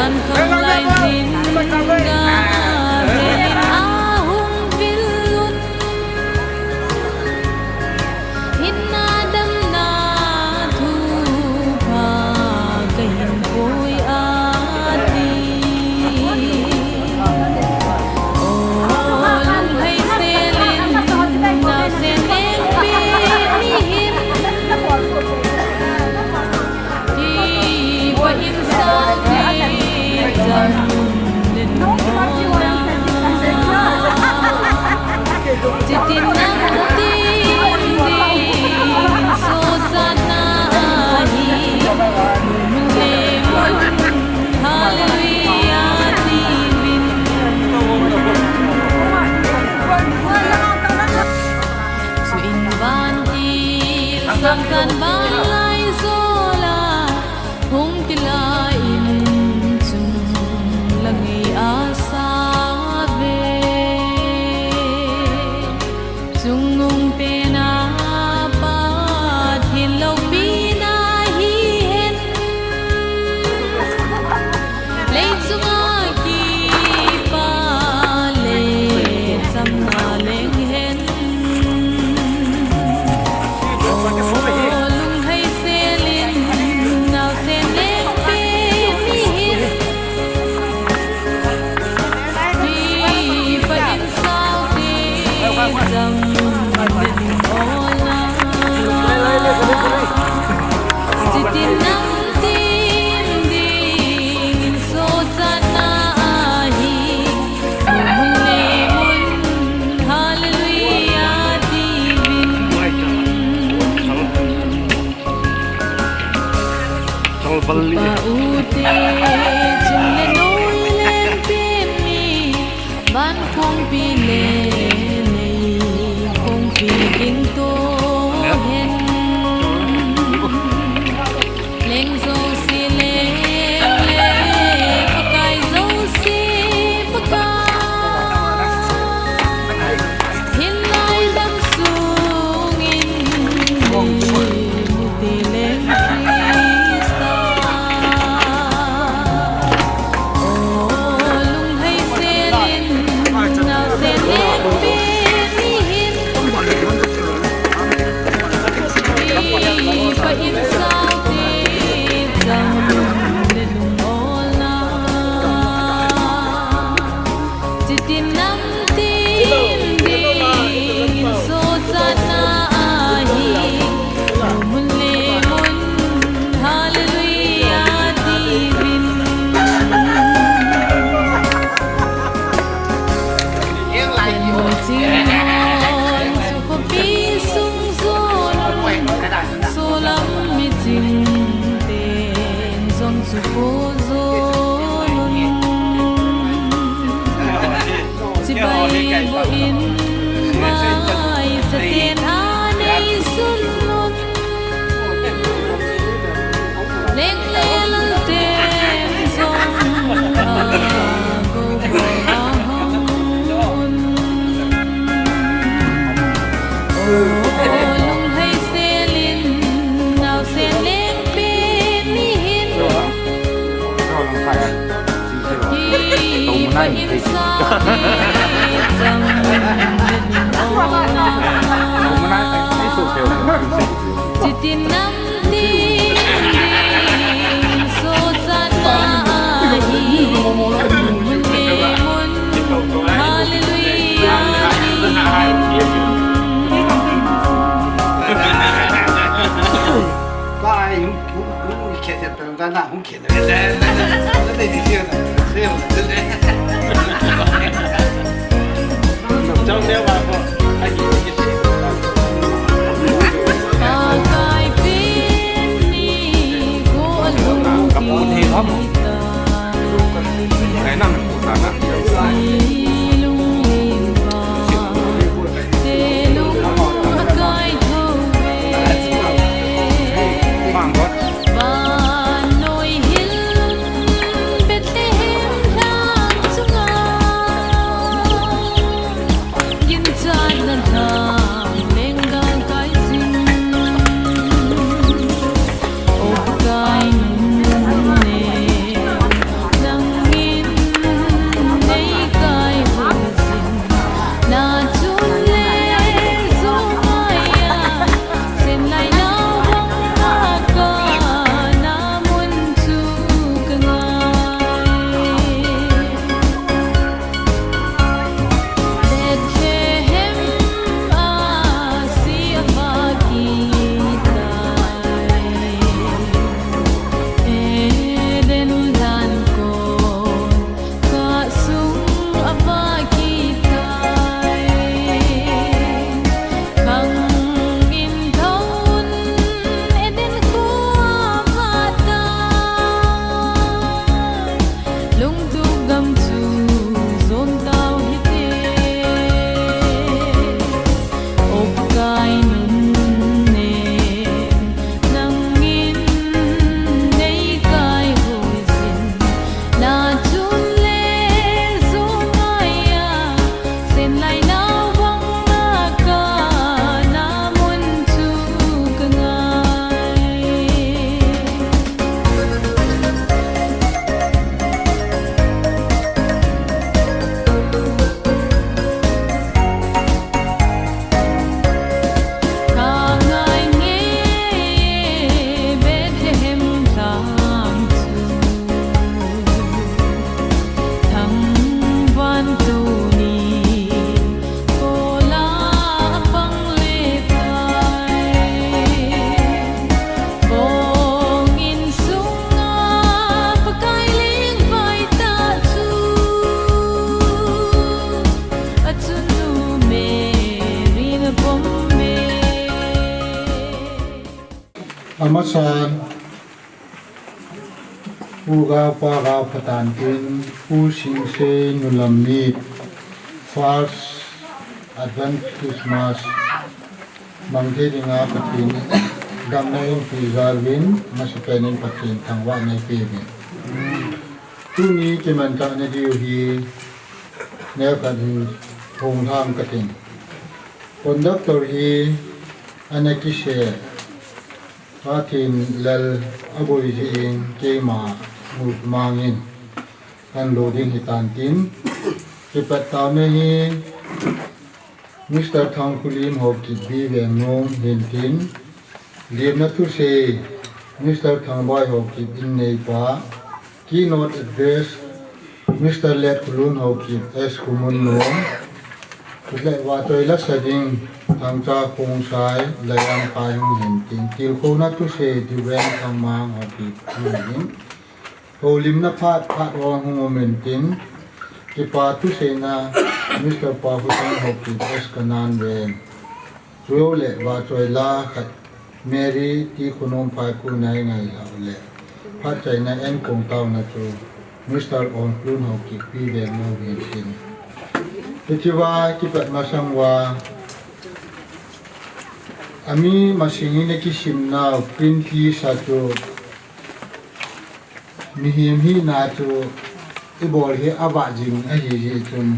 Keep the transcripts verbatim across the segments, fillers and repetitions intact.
Thong lai jin ga, velin ahung vil un. Hinna damna thupha kahin pui ati. O lunghei selin, naosen lengpi ni hin. Kipa in sao thei jam le nung hona. Chitin nang tin ding sochatna ahi. Mun le mun, hallelujah, ti vin. Chuin vantil sang khan vanlai jola, hung tilai in chung lang ei asa ve. Chungnung pena Pathen loupina hihen. Leichunga kipa le chamna leng hen. O lunghei selin, naosen lengpi ni hin. Kipa in sao thei jam le nung hona. Chitin nang tin ding sochatna ahi. Mun le mun, hallelujah, ti vin. Chang bal li. Pa u te chung le noi lengpi ni, van kongpi le lei kongpi ding to hen. Leng jouse leng le, Pakai jouse Pakai. Hinna damsung in, Mute leng Christa. O lunghei selin, naosen lengpi ni hin. Kipa in sao thei jam le nung hona. Chitin nang tin ding sochatna ahi. Mun le mun, hallelujah, ti vin. Ken moi ching hon chu khopi sung jon, solam miching ten jong chu po jon. Chibai boh in, vaicha ten anei sun un. Leng le lal ten jong ago bol ahung un. O lunghei selin, naosen lengpi ni hin. Kipa in sao thei jam le nung hona. Chitin nang tin ding sochatna ahi. Mun le mun, hallelujah, ti vin. Kai hung, hung, hung, khe se pe da na hung khe. Pakai pen ni ko alung. Kapu thei ham. Kai nam pu ta na. Silung limpa, te lung akai tho ve. Mang bot. Vannoi hil Bethlehem lhang chunga, ginchatna lhang lenggal kai jing. O Pakai nunnem, nang Amasan, Pu Gao Pa Gao patan tin, Pu Singsei nulam ni, First Advent Christmas, mang thei dinga Pathen in damna eipe jal uvin, masapen in Pathen thangvahna eipe uvin. Tuni kimanchah na diu hi, neo khat hin hung lhang kating. Conductor hi ana kisei, Pathen lal aboi jeh in keima nu mangin kan lo ding hitan tin. Kipat taona hi Mister Thangkhulim Haokip B Vengnom hin tin. Lemna thusei Mister Thangboi Haokip in neipa. Keynote address Mister Letkholun Haokip S Khumunnom. Chule vahchoi la sa ding Thangcha Khongsai, Layang Khaihung hin tin. Tilkhouna thusei Duveng Thangmang Haokip in. Houlimna phat phat hung hung um in tin. Kipa thuseina Mister Pahutang Haokip S Kanan Veng. Chujouleh vahchoi la khat Mary T Khonungphai Kunai ngailhah uleh phatchaina enkong taona chu Mister Ongklun Haokip B Vengnom hin tin. Hichea kipat masang uva ami masang in akisim nau print list a chu mihem hina chu ibol hi avah jing ahi jeh chun,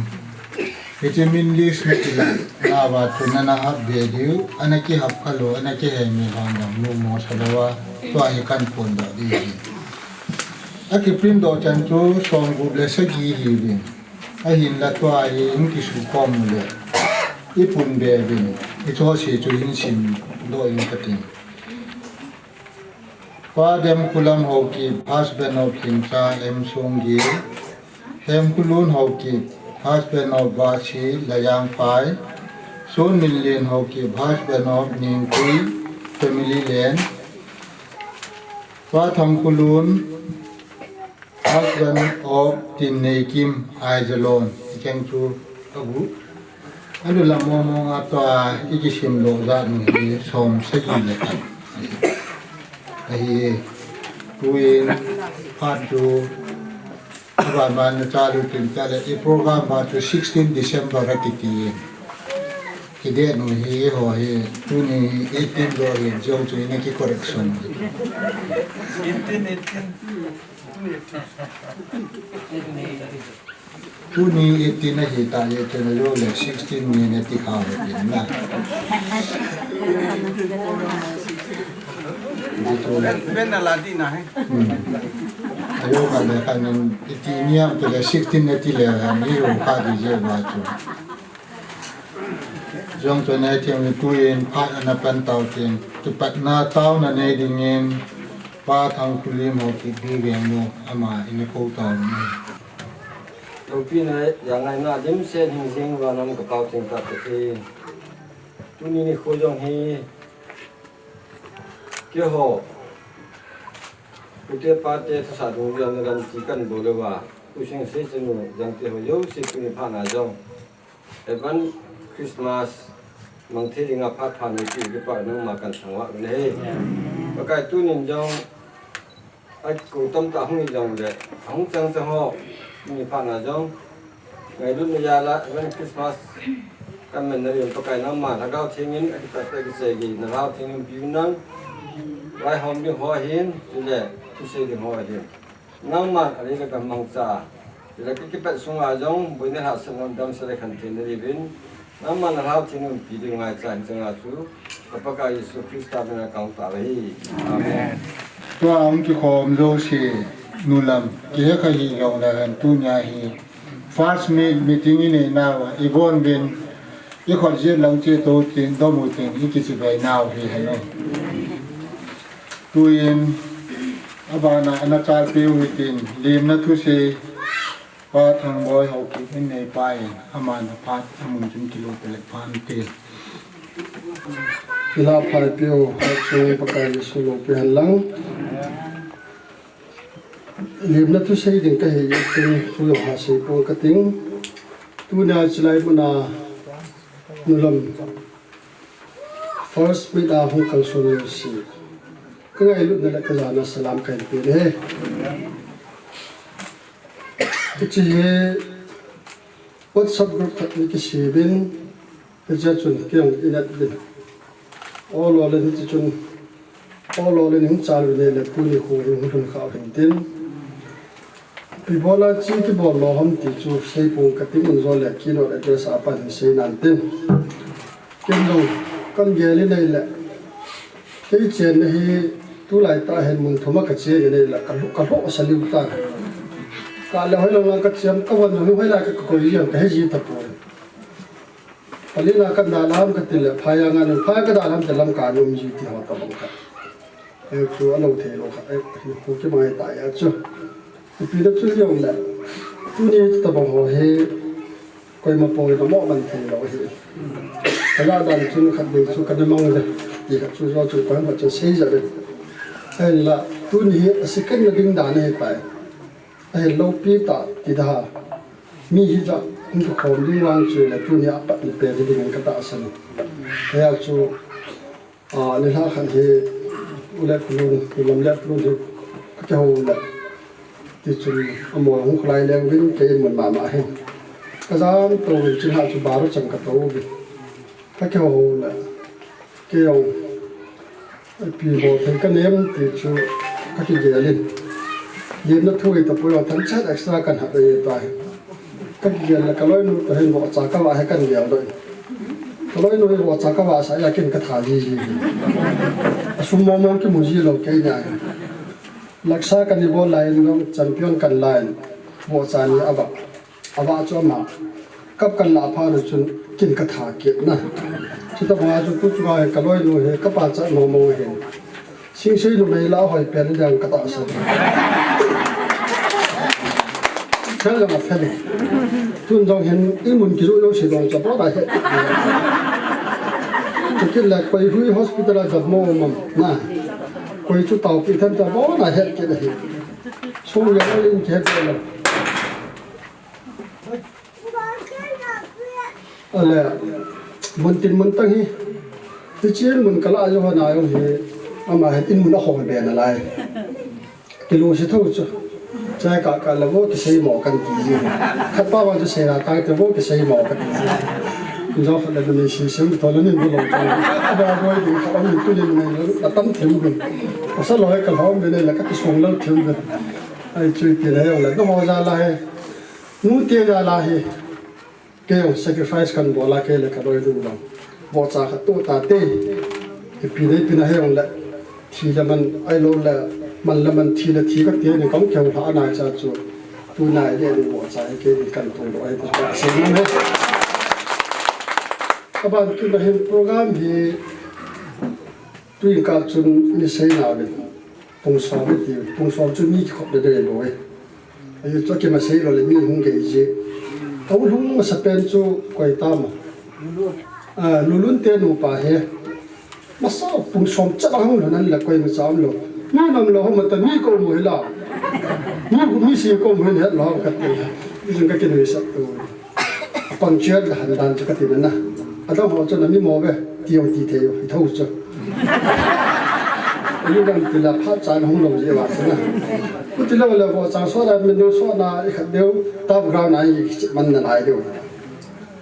hiche min list na kilah nauva chu nana hap be diu, ana kihap khalou, ana kihei mi vang vang numo sa louva, tua hi kan phondoh ding ahi. Akiprint doh chan chu somgup le sagi ahiuvin, ahinla tua hi hung kisukhom uleh iphon be uvin, ichohse chu hin simdoh inge kating. Pa Demkholam Haokip, husband of Lhingcha M Songgil. Hemkholun Haokip, husband of Vasi Layangphai. Sonminlen Haokip, husband of Ningkhui family land. Pa Thangkholun, husband of Tinneikim Aijalon, icheng chu agu. Anu lam mong mong a tua ikisim doh jat nu hi som sagi le khat ahi. Tuin phat chu aban ban na chalu tin tale i program phat chu sixteen December a kiti. Kidate nu hi ho hi tuni eighteen doh hi jong chu ina ki correction. Eighteen, eighteen. Tuni eighteen ahi ta, eighteen ajo le sixteen ni nati kha le tin na. Di tu le. Ben, ben na la di na he. Hmm. Ajo ka le ka nan eighteen ni am tu le sixteen nati le ha ni ro ka di je ba tu. Jong chu nei thim ni tuin phat ana pan tau tin, kipatna taona nei dingin Pa Thangkhulim Haokip B Vengnom ama ina kou tau ni. Loupina, jangaina dimset hing jing uva nam ka pau ting ta te. Tuni nikho jong hi keiho pute pate thusah dungjuiya na lam ti kan bol uva, Pu Singsei chanu jong keiho jouse tuni phat na jong Advent Christmas mang thei dinga phat pha nei pi, Pakai nangma kan thangvah u ahi. Pakai tunin jong, akou tamtah hung hi jongle, ahung chang chang ho, tuni phat na jong ngailutna jal a Advent Christmas kan man na diuvin Pakai nangma Lhagao Theng in, akipat akichai gei na Lhagao Theng in umpi uvin lang, vaihom ding ho ahin, chule thusei ding ho ahin. Nangman alei le ka mangcha a, le ka kipat sunga jong boina lhahsamna damsel le khantheina diuvin, nangman na Lhagao Theng in umpi diu ngaicha in changa chu ka Pakai Jesu Christa mina ka hung tao ahi. Amen. Tua hung kikhom jouse nu lam kihe kha hi jongle hen tunia hi first meet, meeting inei nauva, ibon uvin, ikhut jet lang che to tin, domu tin, ikichibai nau hi hen o. Tuin, abana ana chalpeh u hitin, lemna thusei, Pa Thangboi Haokip in neipa in, aman aphat amun chun kiloipe le phan te. Ila phalpeh u, Hausa Pakai Jesu loupeh hen lang. Lemna thusei ding kahi jeh chun, thu jong hasei pon kating. Tunia chilai muna, nulam first meet a hung kalson jouse, Ka ngailutna le ka jana salam kahin pe e. Hiche hi WhatsApp group khat ni kisem in, hiche chun kei jong in at din. Olo le hiche chun, olo le ning chal le le tuni khu hi hung lhun kha hin tin. Ipi bola hiche kibol lou ham ti chu seipong kate, in jong le keynote address a pat hin sei nan tin. Ken jong kan gel in ahile, kei chenna hi tulai tah hin mun thum a ka che nge ahile, ka lhu, ka lhu sa liu ta. Ka le hoilang lang ka chem, ka von jong hoilai ka, ka koi jeng ka he ji tapoi. Ka lina ka dalham ka ti le, phai a nga nu, phai ka dalham te lam ka um ji ti ho tabang kha. Hichu alou thei lou kha, eh, hi khu kimang ta ya chu. Ipi da chu jong le. Tuni tabang ho hi koima poi na mo man thei lou hi. Ka la dan chun khat dei chu ka na mang le. Ti khat chu jo chu ka ma chu sei ja le. Ahinla, tuni hi a second na ding dan hi pai. Ahin lou pi ta ti da ha. Mi hijat, hung kikhom ding vang chu le tuni a pat ni pe ding ka tahsan. Hia chu, a, nilhah khat hi u le pulun, u lam le pulun hi ka kihou le. Tichun amaho hung kholai leng uvin kei mun mama hin. Ka jam tou uvin chun ha chu baru chang ka tou uvin. Ka kihou le. Kei jong, ipi bol thei ka nem ti chu ka kigel in. Lemna thu hi tapoi jong themcha extra kan hat dei tai. Ka kigel le ka loinu toh hin vohcha ka vah hi kan gel doh in. Ka loinu hi vohcha ka vahsah a ken ka tha jiji. A sum mong mong kimu ji lou kei nia. Laksa kan i bol lai in jong champion kan la in vohcha ni a vah. A vah chu ama kap kan lah phat u chun ken ka tha kit na. Chuti banga chu tu chunga hi ka loinu hi ka pachat mong mong ahin. Singsei numei lah a hoi pen ding ka tahsan. Fel jong a fel. Tun jong hin i mun kijoh jouse dong chu abon a het. Chukit le koi hui hospital a dam mo mong na. Koi chu taopi them chu abon a het kit ahi. Sung jong in kihet lou. Ale, mun tin mun tang hi. Hiche in mun ka lah a jong hana jong hi. Ama hin in mun a hol be nalai. Kilungset tho chu. Chai ka ka le vo kisei mo kan ti ji. Khat pa vang chu sei na tang te vo kisei mo kan ti ji. Jong khat le numei si sem tho le nin bu lou chu. Aba boi ding kha min tu le numei le atam them bu. Asa lou ka lhom be ne le ka kisung lou them bu. Ai chu ti le le na ho ja la he. Nu te ja la he. Kei jong sacrifice kan bol a kei le ka loinu vang. Vohcha khat toh tate. Ipi dei pi na he jong le. Thi le man, ahilou le, man le man thi le thi kate ni kong keu lha na cha chu. Tunai le ni vohcha hi kei ni kan tu lou ahi ti ka sei na he. Aban tu na hin program hi tuin ka chun ni sei na ve. Pung som ti, pung som chu mi kikhop le dei lou e. Ahi chu kimasei lou le mi hung gei ji. Ka lhung masa pen chu koi tam a. A, Lulun te nupa hi. Masa pung som chat a hung lhun an le koi ma cha um lou. Mi nam lou hom ta mi ko mu hi la. Mi ko mi si ko mu hi het lou ka ti. Ni jing ka kin wi sa tu. Punctual ka han dan chu ka ti na. Adang ho chu na mi mo ve. Ti jong ti thei u, i tho chu. Ni dang ti la phat chan hung lou ji va chu na. Ku ti lou le vo chang so la min deu so na i khat deu ta ground a i chi man na lai deu.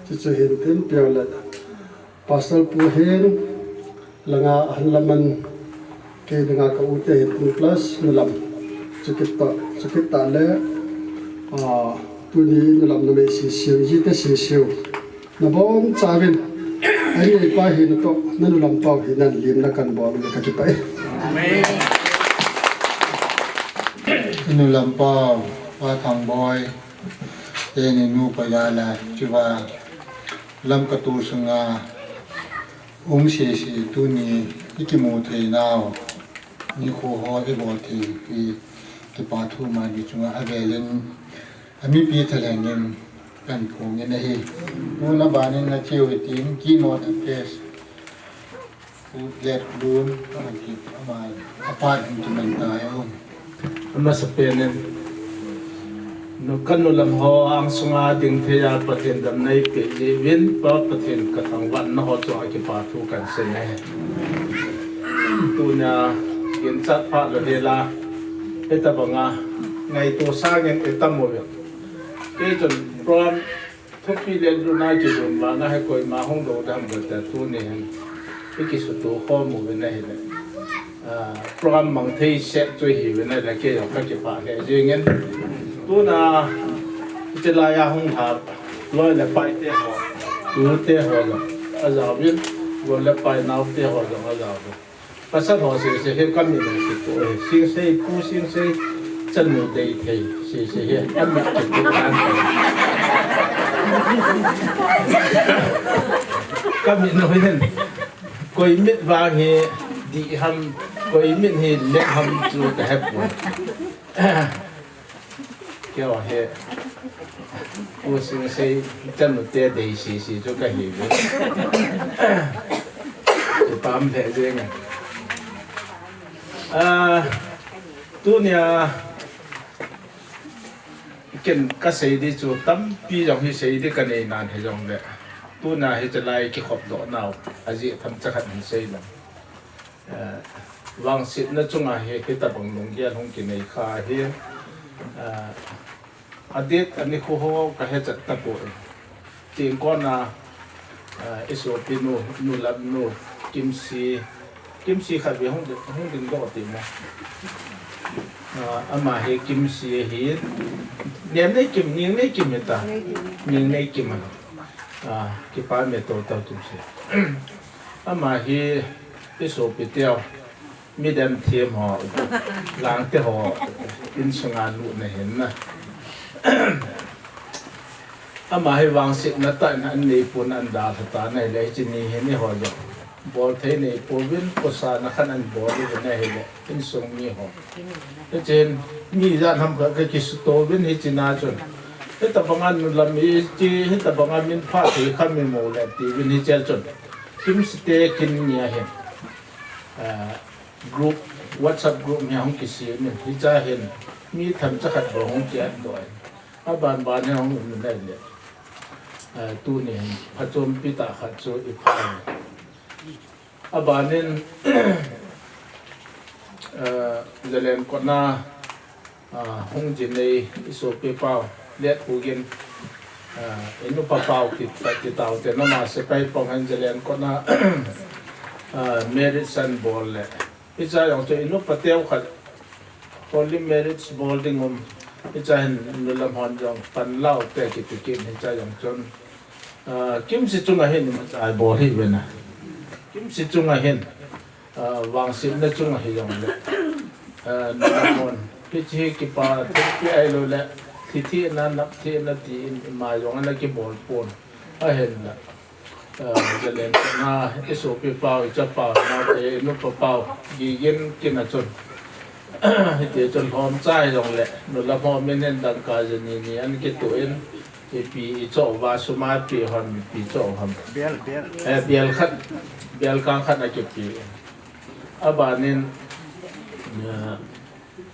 Chu chu hin tin piau le. Pastor pu hin langa han laman kei dinga ka u te hin tin plus nu lam. Chu kit ta, chu kit ta le, a, tuni nu lam numei si siu, ji te si siu. Na bon chauvin, ani pa hi na to, na nu lam pau hi nan lim na kan bol le ka kipah e. Amen. Nu lam pau, Pa Thangboi, teni nu pa ya la, chiva, lam ka tu sunga, um si si tuni, i kimu thei nau, ni khu ho i bol thei, i kipa thu ma ni chunga a velin, A mipi thalheng in kan phung in ahi. Tuna banin na cheu hitin, keynote address. Pu Let Lun, ama ki, ama, apa in kiman ta e um. Amasa pen in. Nu kan nu lam ho angsunga ding thei a Pathen damna eipeh jeh uvin Pa Pathen ka thangvahna ho chunga kipa thu kan sei e. Tuna Kin chat pha lo hela. Hitabanga ngaito sangin itam uve. Kei chun program thupi le luna kidon vanga hi koima hung do dam go ta tuni hin. Ikisuto khom uve na hile. Ah, program mang thei set chu hi uve na le kei jong kakipah le jingin. Tuna, itilai a hung lha, loi le pai te ho, tu te ho jong ajaovin, gol le pai nao te ho jong ajaovin. Pasal ho sese hi kamin a kipu e, Singsei, Pu Singsei, chanu Deithei, sese hi amit kipu dan. Kamin a hin, koi mit vang hi dih ham, koi mit hi leng ham chu kahepoi. Kei hi, Pu Singsei chanu te dei sese chu kahi uve. Kipah le jeng e. Ah, tunia, ken kasei di chu tampi jong hi sei di kanei nan hijongle. Tuna hitilai kikhop doh nau, ajeh themcha khat hin sei lang. Eh, vangsetna chunga hi, hitabang lunggel hung kinei kha hi, eh, adet anikho ho kahechat tapoi. Tin kona, eh, isopinu, nulam nu, Kimsi, Kimsi khat ve hung ding, hung ding doh ti mo. Eh, ama hi Kimsi ahi, Nemneikim, Ningneikim hita, Ningneikim a. Ah, kipah me toh toh Kimsi. Ama hi isopi teu, midem them ho, Langte ho, insunga lutna hin na. Ama hi vangsetna tah in anei pon, andalha tan ahile, hiche ni hin eiho jong bol thei nei pouvin, kosana khat anbol uvin ahile, insung mi ho. Hichun, mi ijat ham khat kakisuto uvin hiche na chun. Hitabanga nulam hiche, hitabanga min pha thei kha mi mo le tiuvin hiche chun. Kimsi te kin ni ahin. Ah, group, WhatsApp group hi ahung kisem in, hiche a hin mi themcha khat bou hung kiat doh in. Aban ban hi ahung um in ahile. Ah, tuni hin phachompi tah khat chu ipha in. Abanin, ah, Zalen kotna, ah, hung jinei isopi pau, Letpugin, ah, inupa pau kit, kit tau te, nama sepai pong hin Zalen kotna, ah, marriage anbol le. Hiche a jong chu inupa teu khat, holy marriage bol ding um. Hiche a hin nulam hon jong panlao te kiti kit, hiche a jong chun. Ah, Kimsi chunga hin imacha bol hi uve na. Kimsi chunga hin, ah, vangsetna chunga hijongle. Ah, nulam hon. Hiche hi kipa thilpeh ahilou le, thi thina, nap thina tin ima jong ana kibol pon. Ahinla. Ah, Zalen kotna, isopi pau, ichapau, naote, inupa pau, Gigin kin a chun. Hiti chun lhomcha hijongle, nulam ho min hin dangka jani ni ana kituh in, ipi ichoh uva, sum a ipi ham, ipi choh ham. Bel, bel. Eh, bel khat, bel kang khat ana kipe. Abanin, eh,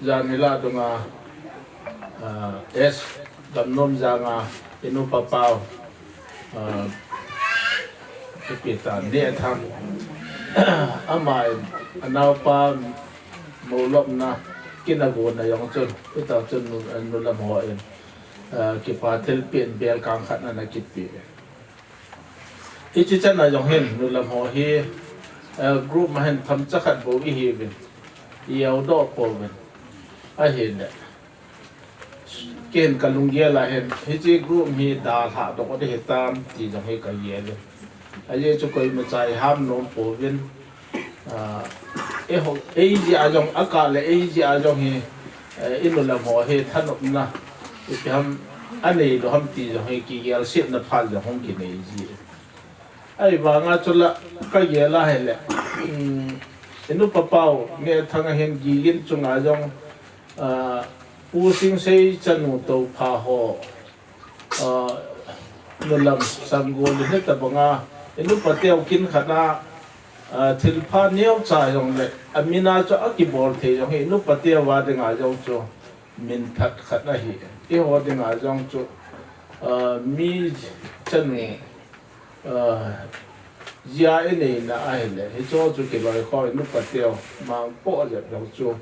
Jan hila dunga, ah, S Gamnomjang a inupa pau, ah, ipi ta, Nehthang. Ama in, anaopa moulopna kin a gonna jong chun, hita chun nu, nulam ho in, ah, kipa thilpeh in bel kang khat ana kipe. Hiche chan a jong hin, nulam ho hi, eh, group ma hin themcha khat bou ihiuvin, i-eu doh pouvin. Ahile. Ken kalunggel a hin, hiche group hi dalha doh ding hitam ti jong hi kagel in. Ajeh chu koimacha iham nom pouvin. Ah, eiho, eijeh a jong, akah le eijeh a jong hi, eh, inulam ho hi thanopna, ipi ham, anei lou ham ti jong hi kigelsetna phat jong hung kinei ji. Ahivanga chula kagel a hile, um, inupa pau, Nehthang a hin Gigin chunga jong, ah, Pu Singsei chanu toupha ho, ah, nulam sanggol in hitabanga, inupa teu kin khat a, ah, thilpha neocha jongle, amin a chu akibol thei jong hi, inupa teu a dinga jong chu, min that khat ahi. Eiho dinga jong chu, ah, mi chanu, ah, Jia i neina ahile, hicho chu kiloikhom in upa teu, mangpoh jep jong chu,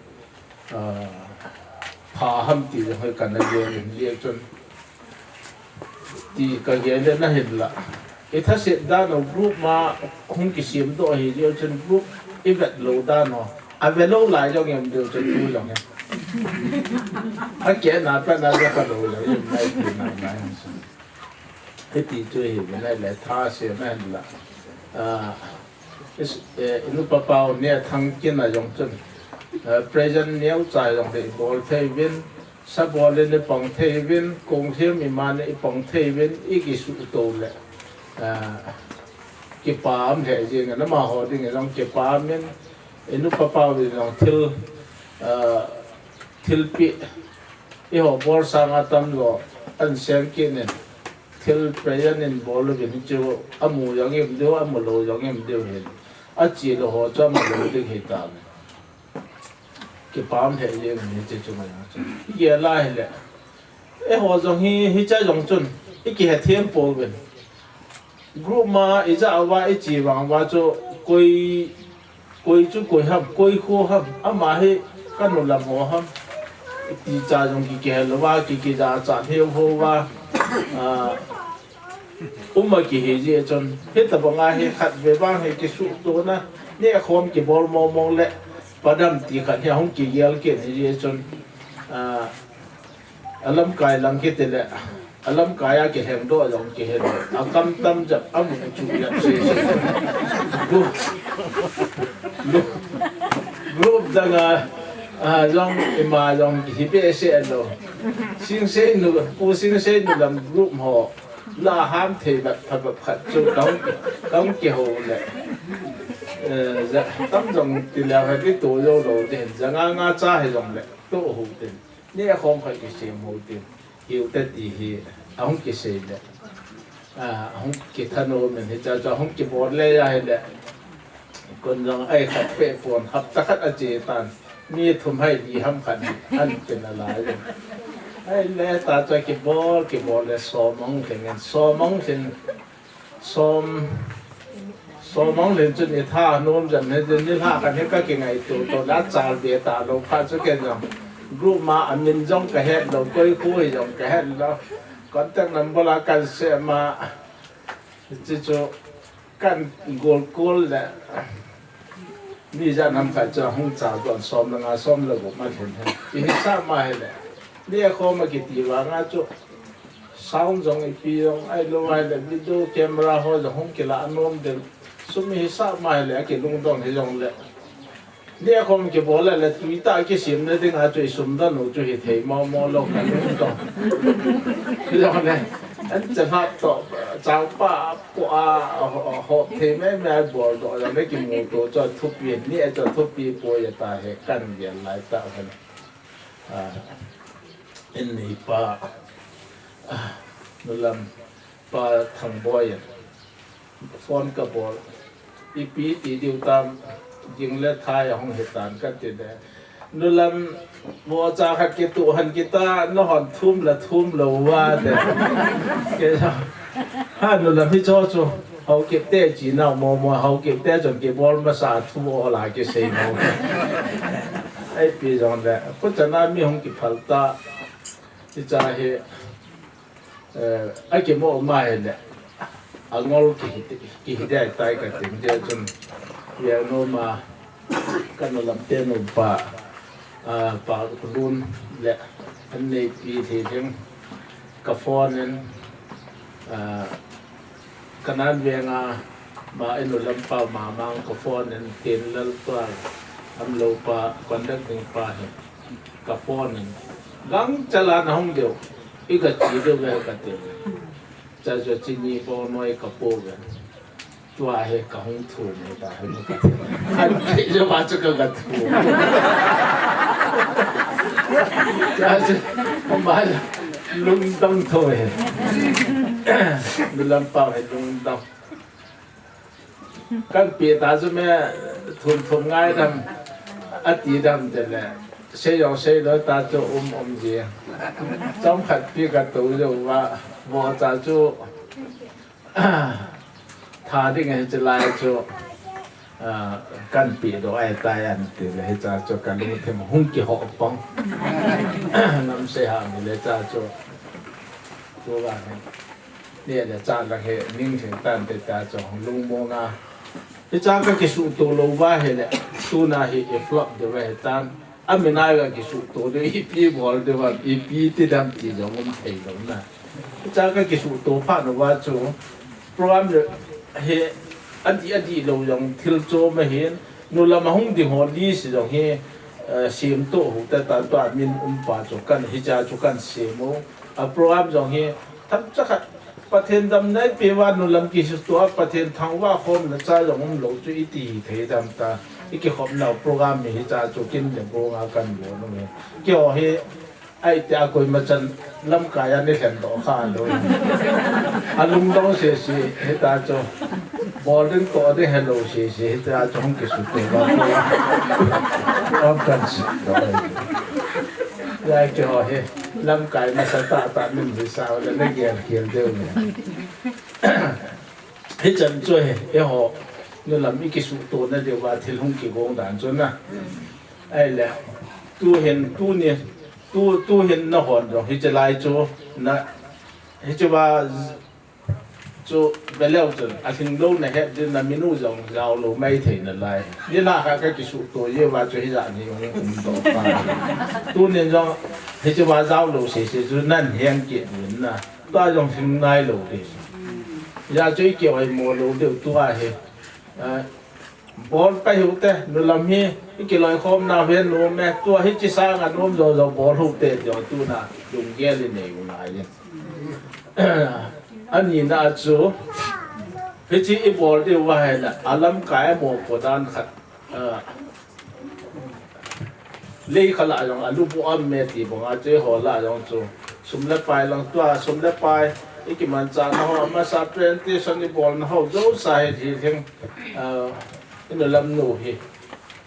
ah, pha ham ti jong hi kana gel in, hijeh chun ti ka gel le na hinla. I thaset dan u group ma hung kisemdoh ahi jeh chun group i vet lou dan u. A ve lou lai jong i um diu chun tu jong hi. A kehna pat na jong ka lou jong i um nai ti nai nai. Hiti chu hi, vinai le tha se na la. Ah, is, eh, i nupa pau Nethangkin a jong chun. Ah, present neocha jong le i bol thei uvin, sabol in i pang thei uvin, kong hlim i man i pang thei uvin, i kisuhto le. Ah, kipah um lheh jeng in, amaho ding jong kipah um in, i nupa pau in jong thil, ah, thilpeh, eiho bol sanga tamjo, an seng kit in. Thil present in bol uvin chu, amu jong i um diu, amu lou jong i um diu hin. Achi lou ho chu amu lou ding hi ta. Kipah um lheh jeng in hiche chu mai chu. I gel a hile. Eiho jong hi, hiche jong chun, i kihethem pouvin. Group ma i ja uva i che vang uva chu koi, koi chu koi ham, koi kho ham, ama hi ka nu lam ho ham. Ti cha jong ki kihel uva, ki, kija cha theu ho uva. Ah, um a kihi jeh chun. Hitabanga hi khat ve vang hi kisuhtona, nehkhom kibol mong mong le, padam ti khat hi ahung kigel kit jeh chun. Ah, A lamkai lang kiti le, a lamkai a kilhengdoh jong kihe le, a kam tam jep, a mu chu jep se se. Group, group, group dang a, a, jong ima jong kihi behseh lou. Singseinu, Pu Singseinu lam group ho, la ham thei vat pha vat khat chu kong, kong kihou le. Eh, ja, tam jong ti le ha ti to jou lou tin, ja nga nga cha hi jong le, to hou tin. Nehkhom khat kisem hou tin, hiu te ti hi, ahung kisei le. Ah, ahung kithanom in hiche chu, ahung kibol le ahile. Kon jong ai khat pe pon, hapta khat ache tan. Mi thum hai li ham khat, an kin a lai le. Ahile ta chu kibol, kibol le som ahung lhing in, som ahung lhing. Som, som ahung lhing chun i thanom jan hi, nilhah khat hi ka kingaito to, la chal be talou phat chu ken jong. Group ma a min jong ka het lou, koi kho hi jong ka het lou. Contact number la kan sem a, chu chu kan gol gol le. Mi ijat ham khat chu ahung chal don som le nga som le gup ma lhin hen. Ihisah ma hile. Nehkhom a kiti vanga chu. Sound jong ipi jong ahilou ahile video camera ho jong hung kilah nom ding. Sum ihisah ma hile akilungdong hijongle. Nehkhom kibol le le tui tah kisem na dinga chu isum don u chu hithei mo mo lou kalungdong. Hijongle. An chan hap to chang pa Ko a, a, a, hop thei mai mai a bol doh jong le kimu to chu thupi, ni a chu thupi poi a ta he kan gel lai ta hen. A, in nei pa, a, nulam pa Thangboi in phone ka bol. Ipi ti diu tam, jing le thai a hung he tan ka ti le. Nulam vohcha khat kituh han kita, nahon thum la thum lou va te. Ke sa. Ha nulam hi cho cho. Haokip te chi nau mo mo, Haokip te chun kibol masa thu o la kisei mo. Ai pi jong le. Ko chana mi hung kiphal ta. Ti cha hi. Eh, a kimu ma hile, a ngol kihi, kihi dai tai ka tin je chun, ya no ma, ka nulam te nu pa, ah, pa Lun le, an nei pi thi ding, ka phone in, ah, ka nan ve nga, ma inu lam pa ma mang ka phone in, tin lal pa, am lo pa, contact ding pa hi. Ka phone in. Gang chala na hung deu. I ka chi deu ve ka te. Cha jo chi ni po noi ka po ve. Tua he ka hung thu ne ta he ka te. An chi jo ma chu ka ka thu. Cha chu ma lungdong tho he. Nulam pa he lungdong. Kan pi ta chu me thum thum ngai dam, a ti dam te le, sei jong sei lou ta chu um um ji. Chom khat pi ka tu jo va, vohcha chu, Tha ding ahi, chulai chu, ah, kan pi do ai tai an ti le, hicha chu ka lungthim hung kiho pang. Namse ha mi le cha chu. Tu va he. Ni le cha la he ning thing tan te ta chu hung lung mo nga. Hicha ka kisuto lou va he le. Tuna hi i flop de va he tan. Amin a ka kisuto de, ipi bol de va, ipi ti dam ti jong um thei lou na. Cha ka kisuto pha no va chu program le he adi adi lou jong thil cho ma hin, nu lam a hung ding ho li si jong he, eh, sim to hu ta ta to min um pa chu kan hicha chu kan sim u. A program jong he tham cha khat Pathen dam nai pe va nu lam kisuto a Pathen thangvah khom na cha jong um lou chu i ti thei dam ta. I kikhop nau program mi hicha chu kin le bo nga kan bo nu he. Kio he ai te a koima chan lamkai a ni lhen doh kha lou. A lungdong sese hita chu. Bol ding to ding helou sese hita chu hung kisuto va. Program kan si doh. Ya kio he lamkai masa ta ta min hi sa le na gel gel deu ne. Hichan chu he, eiho, nu lam i kisuto na deu va thil hung kigong dan chu na. Ai le, tu hin, tu ni, tu, tu hin na hon jong, hiche lai chu, na, hiche va, chu, ve leu chun, a hing lou na het din na minu jong, jao lou mai thei na lai. Ni la kha ka kisuto, ye va chu hija ni jong, um to pa. Tu ni jong, hiche va jao lou sese chu nan hiang ki din na. Tua jong hing nai lou di. Ya chu i kio ai mo lou deu tua he. Ah, bol pai hu te, nu lam hi, i kiloi khom na ven nu me, tua hi chi sang a nom jo jo bol hu te jo tu na, lung gel i nei u na yin. Ani na chu, hi chi i bol di u va he na, a lamkai mo ko dan khat. Ah, lei kha la jong, a lu bu am me ti bang a, chu eiho la jong chu. Sum le pai lang tua, sum le pai, i kiman cha na ho, a masa presentation i bol na ho, jo sa he hi thing, ah, i nu lam nu hi,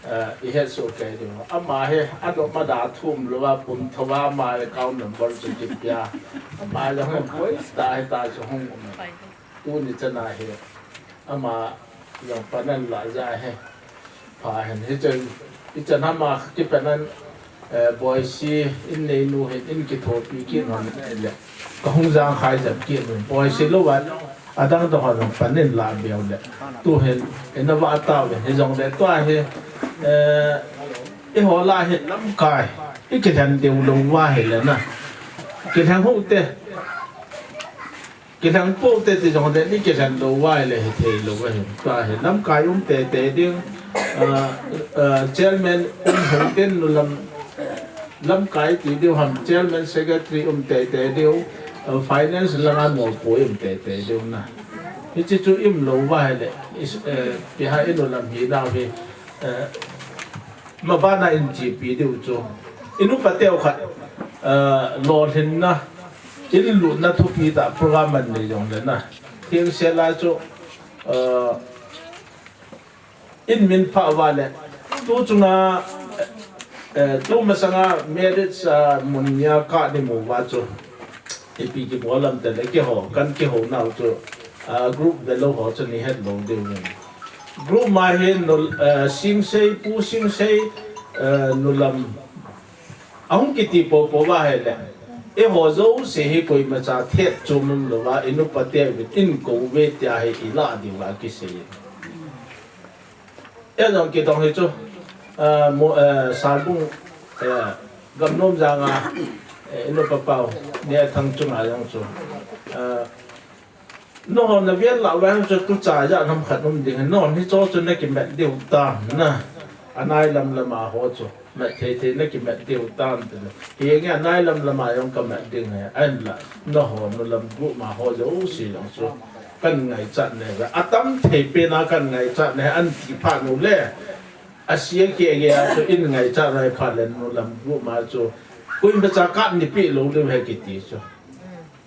ah, i het su kei di. Ama he, a do ma da thum lo va, pum tho va, ama account number chu ki pia. Ama jong he, poi ta he ta chu hung um. Tu ni chana he, ama jong panan la ja he. Pha hen, hichan, hichan ama kipanan, eh, Boise in nei nu hin in kithopi kit hon le. Ka hung jang khai jam kit nu. Boise lou va, adang dang hon panin la biau le. Tu hin, in a va ta ve, hi jong le, tua hi, eh, eiho la hi lamkai, i kilhen deu lou va hi le na. Kilhen hu te. Kilhen po te ti jong le ni kilhen lou vai le hi thei lou va hin. Tua hi lamkai um tei tei ding, ah, ah, chairman um hung ten nu lam, lamkai ti diu ham, chairman secretary um tei tei diu, ah, finance langa mopo um tei tei diu na. Hichi chu um lou vai le, is, eh, pi ha i nu lam hi nau hi, eh, Ma bana in chipi diu chu. I nu pa teu khat, eh, lolhinna, in lutna thupi ta program an nei jong le na. Thil se la chu, eh, in min pha va le. Tu chunga, eh, tu masanga marriage, ah, mun nia ka ni mu va chu. Ipi kibol lam te le keiho, kan keiho nau chu, ah, group ve lou ho chu ni het lou diu ni. Group ma hin nu, ah, Singsei, Pu Singsei, ah, nu lam. Ahung kiti popo va he le. Eiho jouse hi koima cha thet chom um lou va, i nu pa te vin in ko ve tia hi i la diu va kisei. Ei jong kidong hi chu, eh, mo, eh, Salbung, eh, Gamnom janga, eh, i nu pa pau, Nethang chunga jong chu. Eh, nahon na vel la vang chu tu cha ja nam khat um ding, nahon hi cho chu na kimet diu ta, na. Anai lam lama ho chu. Mat thei thei na kimat diu tam te. Hi nge anai lam lama jong ka mat ding he. Ahin la, nahon nu lam group ma ho jouse jong chu. Kan ngaichat ne ve. Atam thei pen a kan ngaichat ne an ti pha nu le. Asia ke ge a chu in ngaichat rai pha le nu lam group ma chu. Koima cha kan ni pe lou le he kiti chu.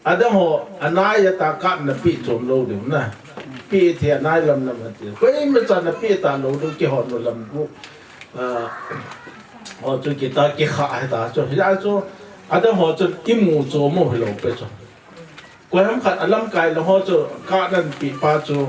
Adang ho, anai a ta ka na pe chom lou diu na. Pe thei anai lam lam ati. Koima cha na pe ta lou diu keiho nu lam group. Ah, ho chu kita kikha he ta chu. Hia chu, adang ho chu i mu chom u hilou pe chu. Koiham khat a lamkai lou ho chu ka nan pe pa chu.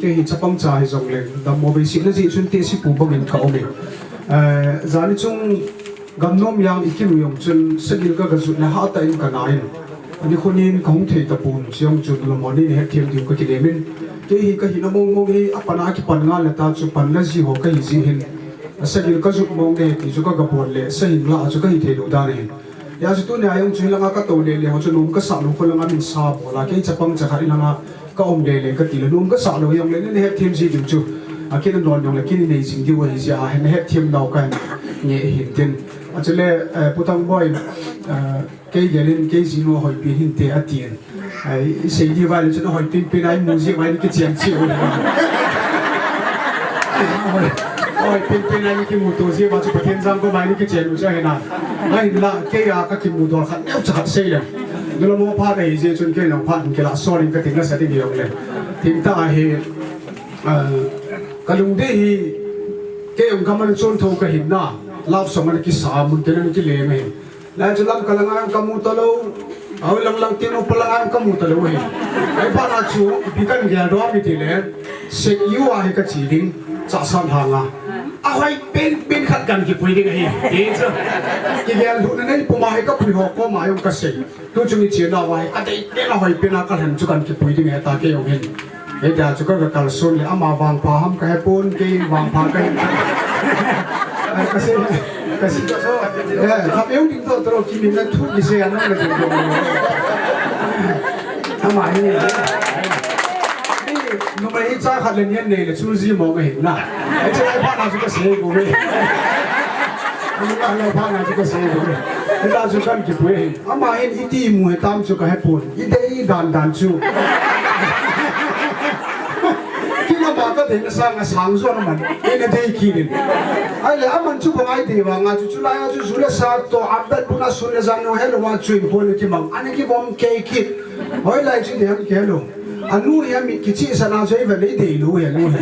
kei hi chapang cha hijongleng, dammo beisei na jeh chun tehse pu bangin ka um e. Eh, jani chung gamnom jang i kimu jong chun sagil ka, ka jut le hatah in ka na in. Ani khunin ka hung thei tapon, chujong chun lomon in hetthem diu ka kilem in. Kei hi ka hina mong mong hi apan a kipan ngal le ta chu pan la ji ho ka hi jeh hin. Asagil ka jut mong de ti chu ka gabol le, sa hing la chu ka hi thei lou dan ahin. Hijeh chun tunia jong chu hilanga ka tou le le ho chu nom ka sa lou khu langa min sa bol a, kei chapang cha khat hilanga Ka um lele kati le, nom kasah lou jongle, nei hetthem ji diu chu. Akin anon jongle, kin nei jing diu ahi jeh a, nei hetthem nau kahin nge hin tin. Achule, eh, Pu Thangboi, eh, kei gelin, kei jinu ahoipen hinte atin. Ai, isei diu vale chun ahoipen pen a imu ji vale kichen cheh u. Ahoipen pen a kimuto ji vale chu Pathen jang ko vale kichen u chu ahi na. Ahinla, kei a kakimuto khat neocha khat sei le. Nula mo phat ahi jeh chun kei nong phat kila sonin kating nasa ding jongle. Thingtah ahi, ah, kalungdei hi, kei jong kaman chon tho kahin na, love song ana kisa mun kei ana kile mai. Lai chu Lamka langa kamu talou, au lang lang tinu palanga kamu talou ahi. Ai phat na chu, ipi kan gel doh mi tile, sek u ahi kachi ding, Chahsat langa. Ahoipen pen khat kan kipui ding ahi. Ti chu, kigel lhunna nei puma hi kapui ho koma jong kasei. Tu chung i chena uva hi, adei tena hoipena kalhen chu kan kipui ding ahi ta kei jong hin. Hita chu ka, ka kalson le ama vangpha ham kahepon, kei vangpha kahi. Ai, kasei, kasei. Eh, thapeu ding toh toro kimin na thu kisei anong na ding toh. Ama hi. Numei hi cha khat le ni an nei le chu ji mong ahi na. Ai, chu lai phat na chu kasei bou ve. Ani ka lai phat na chu kasei bou ve. Hita chu kan kipui ahi. Ama hin iti imu hitam chu kahepon. Idei dan dan chu. Kila ba kadei na sang a sang jo na man. Ina dei kinin. Ahile aman chu bang a idei vanga chu, chulai a chu ju le sa toh, abat puna sun le jan no helou a chu in pon kimang. Ani kivom kei kit. Hoilai chu dei ham kei lou. Anu hi amit kichihsah na chu ivet le idei lou hi anu hi.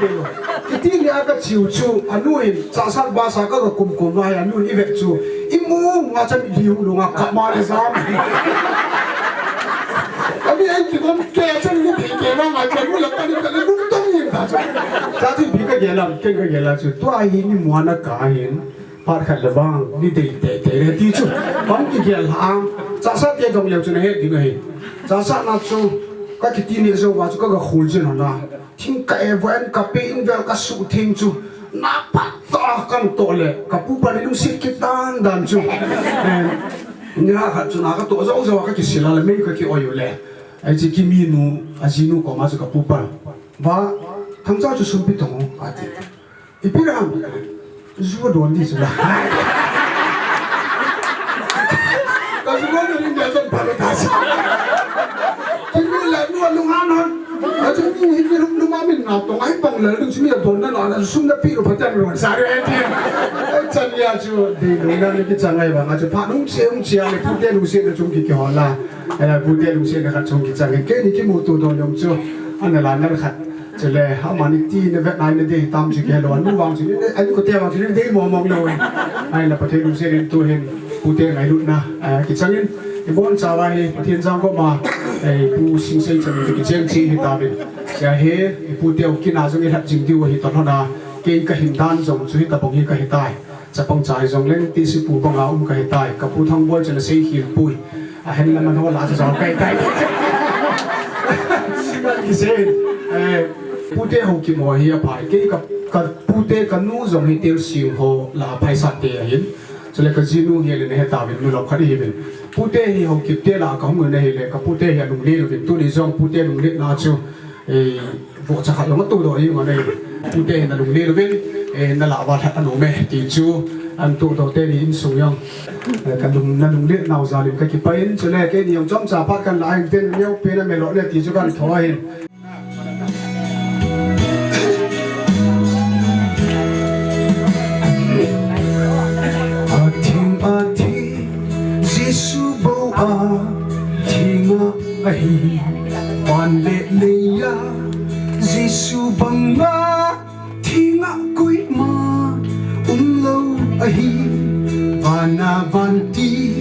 Dei lou. Kiti nia kachiu chu, anu hin, Chahsat bus a ka, kakum kum uva hi, anu hin ivet chu, imu mu a chu amitlhi hung lhung a, kap ma le jam. Ami ei kikom kei chu ni dei kei vang a chu, anu la kani kani lungtong in ta chu. Cha chu ipi kagel am, ken kagel a chu, tua hi ni mu a na ka hin, phat khat le vang, ni dei teitei le ti chu, bang kigel ham, Chahsat te dong leu chu nahet ding ahi. Chahsat na chu, kakiti ni jou uva chu, ka, kakhol jin hon a. Thing ka e vo en kape in vel kasuh theng chu. Na phat tah a kan toh le, kapu pan in lungset kit dan dan chu. Eh, nia khat chu na katoh jou jou a kakisil a le mei kakioi u le. Ai chi Kimi nu, ajinu koma chu kapu pan. Va, Thangcha chu sum pe tong o, ati. Ipi ham. Ju don di chu la. Ka ju don di nia chun pha ka sa. Kimi la nu a lung han hon. Ka chu mi hi mi lum lum a min na tong ai pang la lung chu mi a don na na na sum na pi ru pha chan ru sa re ti. Ai chan ya chu dei lung na ni kichang ai vang a chu pha lungset lungset a le pute lungset na chung ki kihol a. Ai la pute lungset na khat chung kichang. Keini kimuto don jong chu. Ana la na khat. Chule, amani ti na vet nai na dei tam chu kei lou, anu vang chu, ani kote vang chu, dei mong mong lou. Ai la Pathen lungset in tu hin, pute ngailutna, ah, kichang in, ibon chauva hi, Pathen jang koma, eh, Pu Singsei chan in kicheng chi hi ta vin. Chia hi, ipute u kin a jong ilhat jing diu hi ta lhon a, kei kahin dan jong chu hi ta bang hi kahi tai. Chapang cha hi jong leng tisi pu banga um kahi tai, kapu Thangboi chu nasei khel poi. Ahen la man ho la cha jong kahi tai. Siman kisei, eh, pute Haokip ho hi aphai. Kei ka, kapute kanu jong hi Telsing ho la phaisah te ahin. Chule kajinu hi le nahe tauvin nu lou khat hi vin. Pute hi Haokip te la kahung na hile, kapute hi alunglel uvin. Tuni jong pute lungletna chu, eh, vohcha khat jong atoh doh hi ngon ahi. Pute hin alunglel uvin, eh, nala va lhat anom e, ti chu, atoh doh teni insung jong. Eh, kalung, nalunglet nau jal in kakipah in, chule keini jong chomcha phat kan la in tin, neo pen a melo le ti chu kan tho ahin. Athim, athim, Jesu bou a, thing a ahi, van le lei a, Jesu banga, thing a koima umlou ahi, van a vantil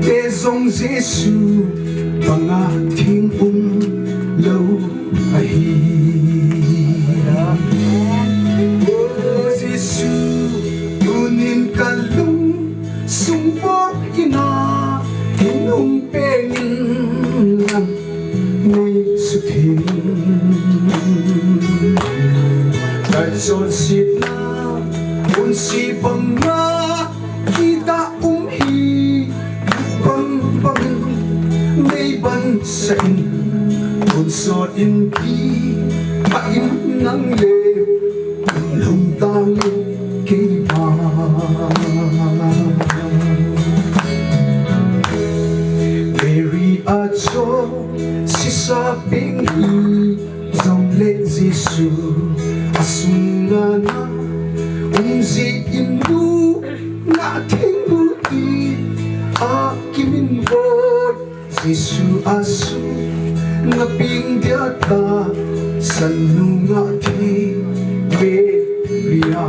te jong Jesu banga thing umlou ahi. O Jesu, tunin kalung sung bou in a, in um pen in lang. Nei sutheng. Kachonsetna, unsi banga, kita um hi, bang bang, nei bansah in, Sot in kipah in nang le, lhung tange keima. Mary a chonsesa peng hi jongle Jesu a sunga na um jeh in nungah theng nu tia kiminvo. Jesu a sunga peng dia tahsan nungah theng Mary a.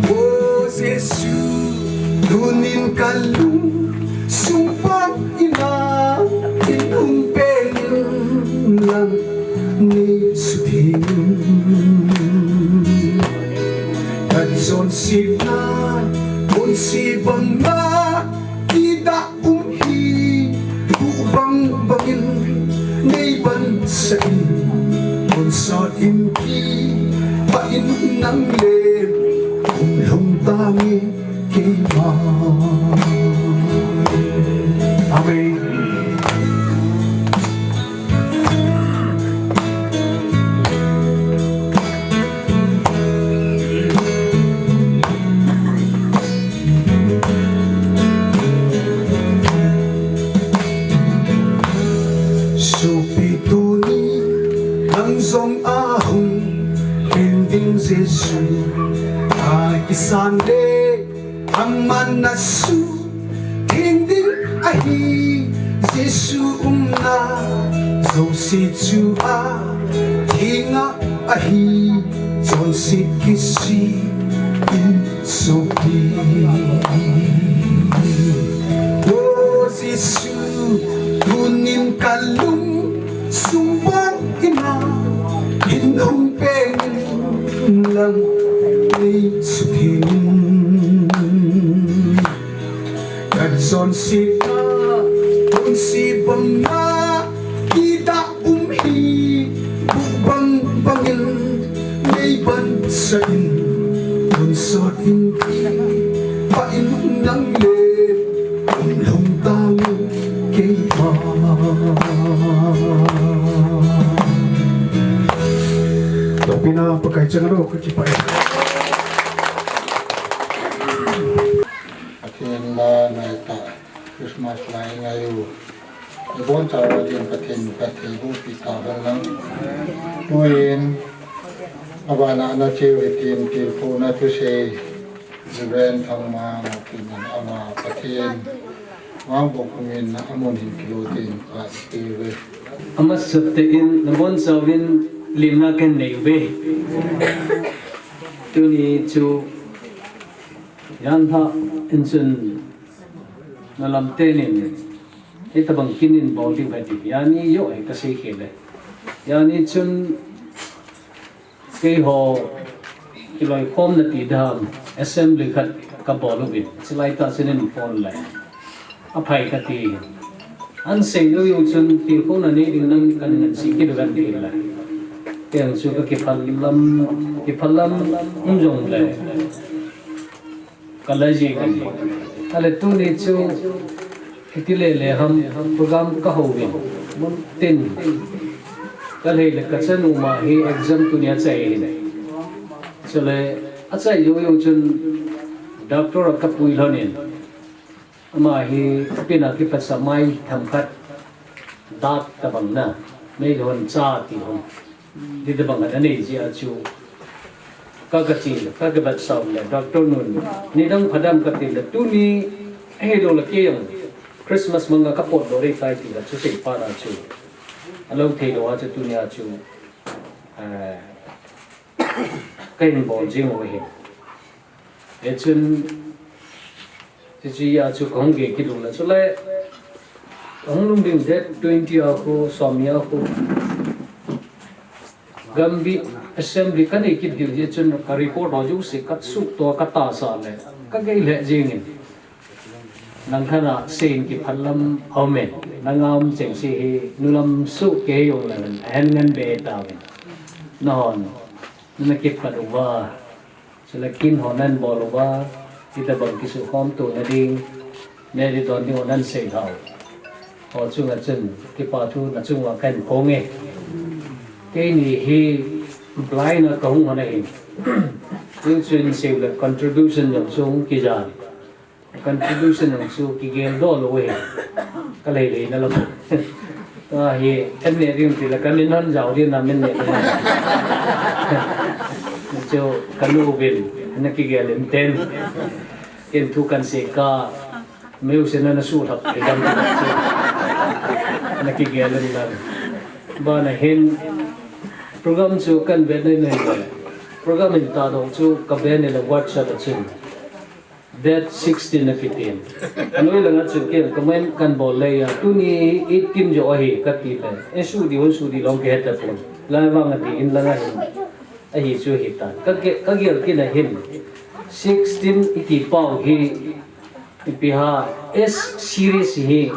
O Jesu, tunin ka lungsung pang ina, in hung peng in lang nei sutheng. Ka chonsetna, chonse banga, kida um hi, bu bang bangin nei bansah in, bonsot in kipah in nang le, um lhung tange keima. Amen. Sopi, tuni nang jong ahung pen ding Jesu a kisan le, aman na sutheng ding ahi. Jesu umna jouse chu athenga ahi, chonset kisih in sopi. O Jesu, tunin ka lungsung pang ina, in hung peng in lang nei sutheng. Ka chonsetna, chonse banga, kida um hi, bu bang bangin nei bansah in, bonsot in kipah in nang le, um lhung tange keima. Topina Pakai chang ro ka kipah e. Pathen la nai ta Christmas la i ngai u. I bonchauva din Pathen, Pathen bu pi ta ban lang. Tuin, avana na cheu hitin tilkhouna thusei, Reverend Thangmang, Thangmang ama Pathen, Vangboh kumin amun hin kilut in ka ti uve. Amasat in na bonchauvin limna kanei uve. Tuni chu Janlhah in chun na lam tenin, hitabang kin in bol ding ahi ti, jani joh hi ka sei khel e. Jani chun keiho kiloikhomna ti dam, assembly khat ka bol uvin, chulai tah chun in phone le, aphai ka ti. An sei jou jou chun tilkhouna nei ding nang kan ngan sei kit u kan ti le. Kei chu ka kiphal lam, kiphal lam um jongle, ka la jing ahi. Ahile tuni chu hiti le le ham program ka houvin, mun tin ka lhai le ka chanu ma hi exam tuni achai ahi. Chule achai jou jou chun doctor a ka pui lhonin, ama hi apina kipatsa mai themkhat, dak tabang na, meilhei hon cha ti hon, ti tabang a nei jeh a chu ka, ka che, ka, ka bat sau le, doctor nun, nidang phadam ka ti le, tuni ahilou le kei jong Christmas manga ka pot lou ding tai ti le, chu sei pa na chu alou thei lou a chu tuni a chu, eh, ka hin bol jing u ahi. Hichun, hiche a chu kahung gei kit u le, chule kahung lhung ding date twenty a khu, som ni a khu, Gambih Assembly ka nei kit diu jeh chun ka report ho jouse ka suhto ka tahsa le, ka gei lheh jingin. Nang khat a seiyin kiphal lam aume, nang a um chengse hi nulam suh kei jong le, ahin ngan be tauvin. Nahon, na kipat uva. Chule kin ho nan bol uva, hitabang kisukhom tona ding, nei don ding ho nan sei lhau. Ho chunga chun, kipa thu nachunga kahin phong e. Keini hi blind a kahung hon ahin. Tuchun seiu le contribution jong chu hung kijan. Contribution jong chu kigel doh lou ahi. Kalei lei na lam. Ahi, kan ne ding tile kamin hon jao ding na min ne. Chu kanu vin, na kigel in ten. Ken thu kahin sei kah. Meu se na na su thap, ei dam thap chu. Na kigel in lang. Bana hin program chu kahin ve nei nei le. Program in ta dong chu kabe nei le WhatsApp a chun. Date sixteen na kitin. Anoi langa chun ken comment kahin bol le ya. Tuni eighteen jo ahi kati le. E su di hon su di long ke heta pon. Lai vang ati in langa hin. Ahi chu ahi tan. Ka ge-, kagel kit na hin. Sixteen iti pau hi. Ipi ham, S series hi,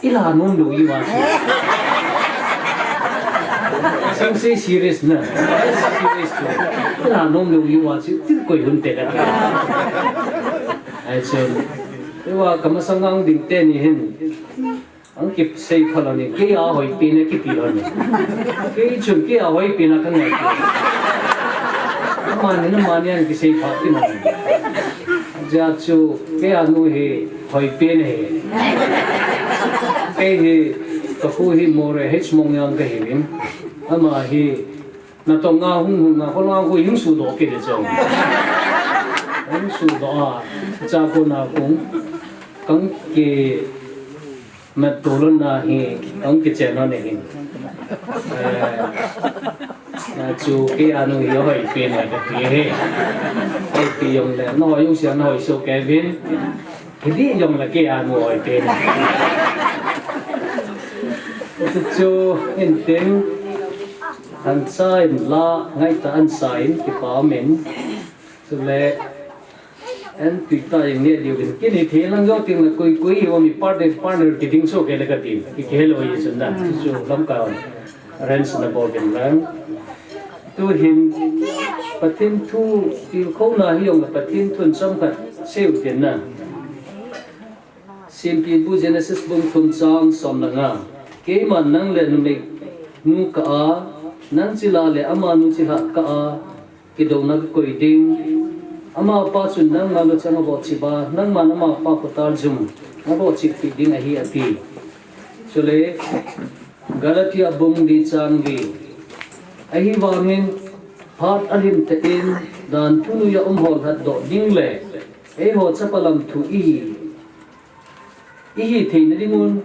ila nom lou iva chu. Sing se series na, S series chu, ila nom lou iva chu, tin koi hun te ka. Ai chun, iva kamasang ngang ding teni hin. Ang kisei phalou ni, kei a hoipen e kiti lou ni. Kei chun kei a hoipen a kangai. Amani, amani ang kisei pha ti lou ni. Ajeh chu kei a nu hi hoipen e. Kei hi, kapu hi More H Mongyang kahiuvin. Ama hi, natong a hung hung a, kholanga khu hung sudoh kit le chong. Hung sudoh a, cha ko na kung, kang ke, Mat tulun na hi, ang kichen na ni hin. Eh, na chu kei a nu hi hoipen na kati hi. Hoipen jong le, na hoi jong sia na hoi so Kevin. Hiti jong le kei a nu hoipen. Chu chu in tin, an sa in la, ngai ta an sa in, kipa min. Chule, An tui ta jeng ni diu kin. Kini thei lang jo ting la koi koi hi mi partner, partner kiding so ke le kati. Ki kihel oi sun da. Chu lam ka arrange na bol kin lang. Tu hin Pathen thu til khou na hi jong Pathen thu chomkhat seiu tin na. Simpi bu Genesis bung thum chang som le nga. Keiman nang le numei nu kah a, nang chilhah le ama nu chilhah kah a, kidouna kakoi ding. Amapa chun nangma luchang abohchip a, nangman amapa khotal jum abohchip peh ding ahi, ati. Chule, Galatia bung li chang li. Ahivangin, phat alhin tah in, dan thu noiya um ho lhatdoh ding le, eiho chapa lam thu i, ihi theina dingun,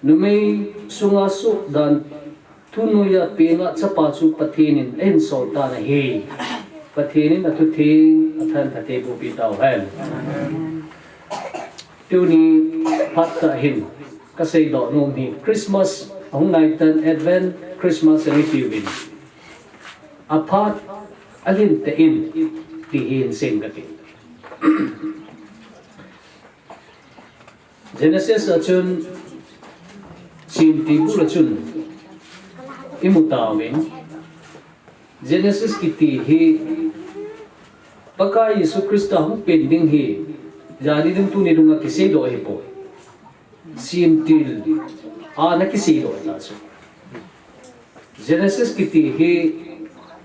numei sunga soh dan thu noiya penga chapa chu Pathen in ahin sol tan ahi. Pathen in athu theng, athan thate bohpi tauhen. Tuni phat tah hin kaseidoh nom hi Christmas ahung nai tan, Advent Christmas ani tiuvin. Aphat alhin tah in ti hin sei kati. Genesis a chun, Simpi bu a chun, imu tauvin. Genesis kiti hi, Pakai Jesu Christa hung pen ding hi, jani ding tuni dunga kiseidoh ahipoi. Simtil, ana kiseidoh ta chu. Genesis kiti hi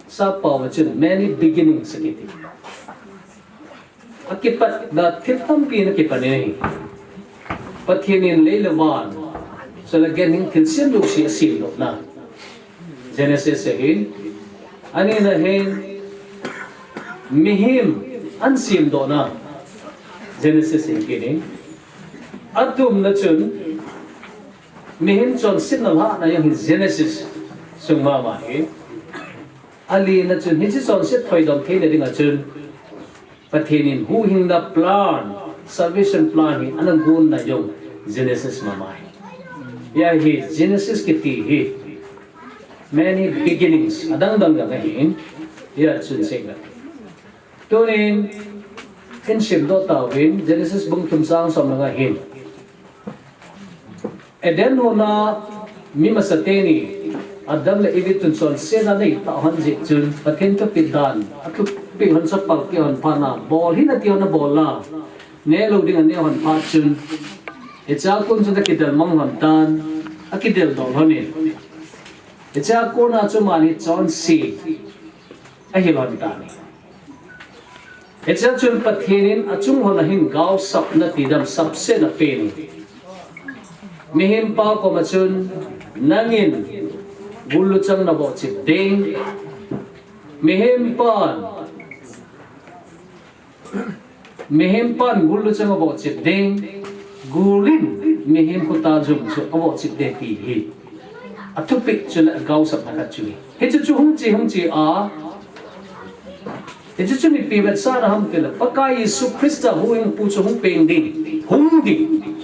sappao a chun many beginnings akiti. Akipatna thil tampi ana kipan e. Pathen in lei le van, chule ganhing thilsem jouse asemdohna. Genesis ahin. Anina hin mihem ana semdohna. Genesis ahin kini. Athumna chun Mihem chonsetna lhahna jong hi Genesis sung mama ahi. Alina chun hiche chonset thoidom theina dinga chun Pathen in huhhingna plan, salvation plan hi ana gonna jong Genesis mama ahi. Hia hi Genesis kiti hi many beginnings, adang dang dang ahin, hia chun seina. Tunin, hin simdoh tauvin, Genesis bung thum chang som le nga hin. Eden huna mi masateni, Adam le Evi chun chonsetna nei tah hon jeh chun, Pathen thupeh dan, athupeh hon chu apalpi hon phat na, bol hih in ati hon abol a, neh lou ding aneh hon phat chun, Hichea kon chu akidel mang lhon tan, akidel doh lhon in. Hichea kona chu amani chonse ahi lhon tan. Hichea chun Pathen in achung lhon a hin gaosapna tidam sapsetna apen. Mihem pa koma chun nangin gul luchang navoh chip ding. Mihem pan Mihem pan gul luchang avoh chip ding, gul in mihem khut a jum chu avoh chip ding ti hi. Athupeh chule gaosapna khat chu hi. Hichu chu hung che, hung che a. Hichu chu mipi vetsahna ham tile, Pakai Jesu Christa huhhingpu chu hung peng ding, hung ding.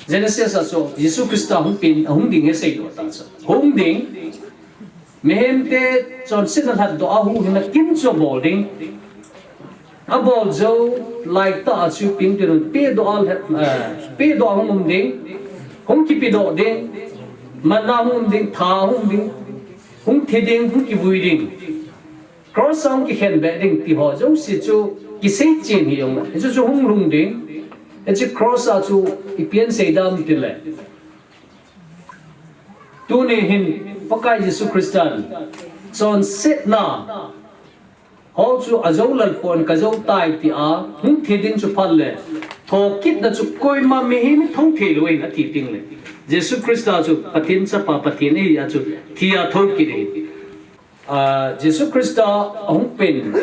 Genesis a chu Jesu Christa hung peng, hung ding hi aseidoh ta chu. Hung ding. Mihemte chonsetna lhatdoh a huhhingna kin chu abol ding. Abol jou laitah a chu ipi ti ding, pehdoh a, eh, pehdoh a hung um ding, hung kipedoh ding, manna hung um ding, tha hung um ding, hung thi ding, hung kivui ding. Cross a hung kikhenbeh ding ti ho jouse chu kiseichen hi jong. Hichu chu hung lhung ding. Hichu cross a chu ipi asei dam tile, tuni hin Pakai Jesu Christan chonsetna ho chu ajou lel pon, kajou tai tia hung thi ding chu phat le, thokitna chu koima mihem thou thei lou in ati ding le, Jesu Christa chu Pathen chapa, Pathen ahi a chu thi a thokit ahi. Ah, Jesu Christa ahung penna,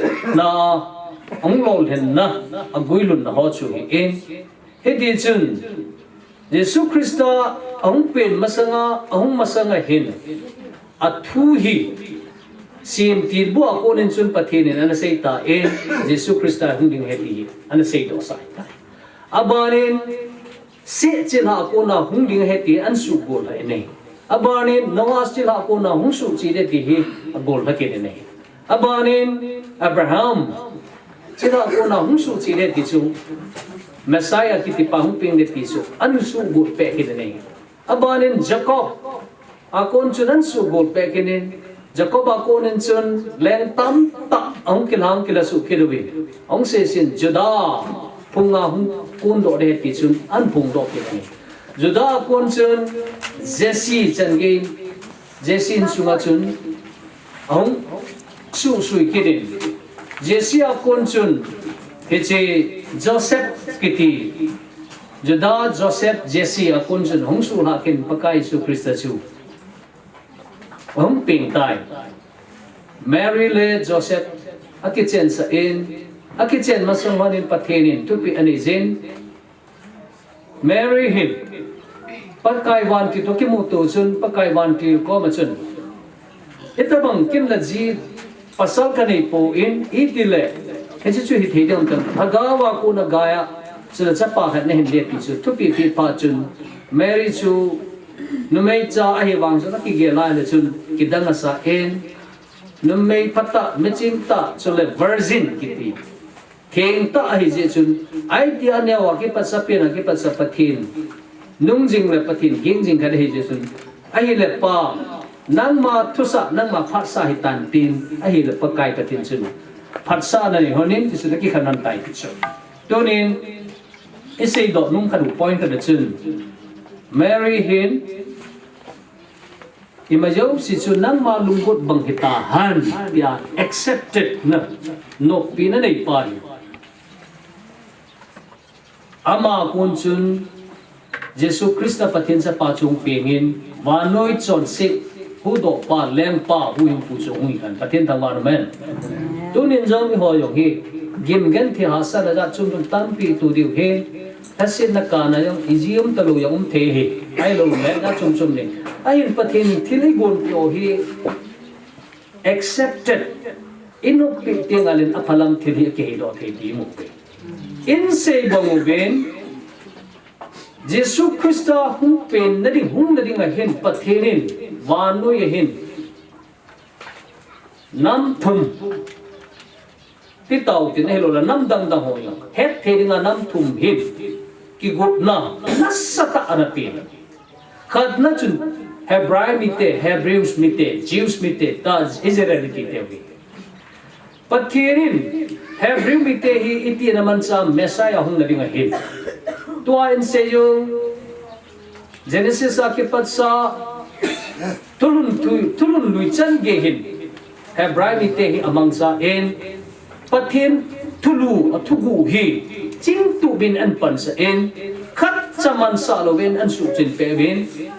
ahung lolhinna, aguilhunna ho chu hi in. Hiti chun, Jesu Christa ahung pen masanga, ahung masanga hin, athu hi, semtil bu a konin chun Pathen in ana sei tan, Jesu Christa hung ding ahi ti hi, ana seidoh sah tai. Abanin, Seth chilhah a kona hung ding ahi ti ansuh gollha in ahi. Abanin Noah chilhah a kona hung suhche ding ti hi agollha kit in ahi. Abanin Abraham chilhah a kona hung suhche ding ti chu Messiah kitipa hung peng ding ti chu ansuh gol peh kit in ahi. Abanin Jacob a kon chun ansuh gol peh kit in, Jacob a konin chun leng tamtah ahung kilhang kilhasuh kit uvin, ahung seisin Judah phunga hung kondoh ding ahi ti chun aphongdoh kit in. Judah a kon chun Jesse changeiyin, Jesse insunga chun ahung suhsui kit in. Jesse a kon chun hiche Joseph kiti, Judah, Joseph, Jesse a kon chun hung suhlhah kit in Pakai Jesu Christa chu ahung peng tai. Mary le Joseph akichensah in, akichen masang lhonin Pathen in thupeh aneiyin, Mary hin Pakai vantil toh kimuto chun, Pakai vantil koma chun, "Hitobang kin le ji pasal kanei poi, iti le hiche chu hithei ding ham, lhagao a kona geiya chule chapa khat nahin le," ti chu thupeh apeh phat chun, Mary chu numei cha ahi vang chun akigel a ahile chun kidang asah in, numei phatah, miching tah, chule virgin kiti, thengtah ahi jeh chun, aiti aneo a kipat sa, pen a kipat sa Pathen nungjing le Pathen gingjing khat ahi jeh chun, ahile Pa, nangma thusah, nangma phatsah hitan tin, ahile Pakai Pathen chun phatsahna nei lhonin, ti chu ana kikhen lhon tai ti chu. Tunin iseidoh nom khat u point khat a chun, Mary hin Ima jouse chu nangma lunggot bang hitahen, tia accepted na, noppi na neipa hi. Ama kon chun Jesu Christa Pathen chapa chu ahung pengin, vannoi chonset huhdohpa, lengpa, huhhingpu chu ahung hi khan. Pathen thangvah in, amen. Tunin jong eiho jong hi gim genthei hahsatna jat chom chom tampi ito diu ahi. Lhasetna kana jong iji um talou jong um thei ahi. Ahilou le jat chom chom nei. Ahin Pathen thil igonpeh u hi accepted, inoppi teng uleh aphalam thil hi akiheidoh thei ding ahi. Insei bang uvin, Jesu Christa hung penna ding, hungna ding ahin Pathen in vannoi ahin nam thum ti tao tin, ahilou le nam dang dang ho jong hetthei dinga nam thum hin kigotna nasatah ana pe. Khatna chun Hebrai mite, Hebrews mite, Jews mite, ta Israel mite te ahi. Pathen in Hebrew mite hi iti ana mancha, Messiah hungna ding ahin. Tua in seiyu, Genesis a kipat sa, thulhun, thu, thulhun lui chan gei hin Hebrai mite hi amangcha in, Pathen thulu, athugu hi chingtup in ahin pansah in, khatcha mansah louvin ahin suhchin peh uvin,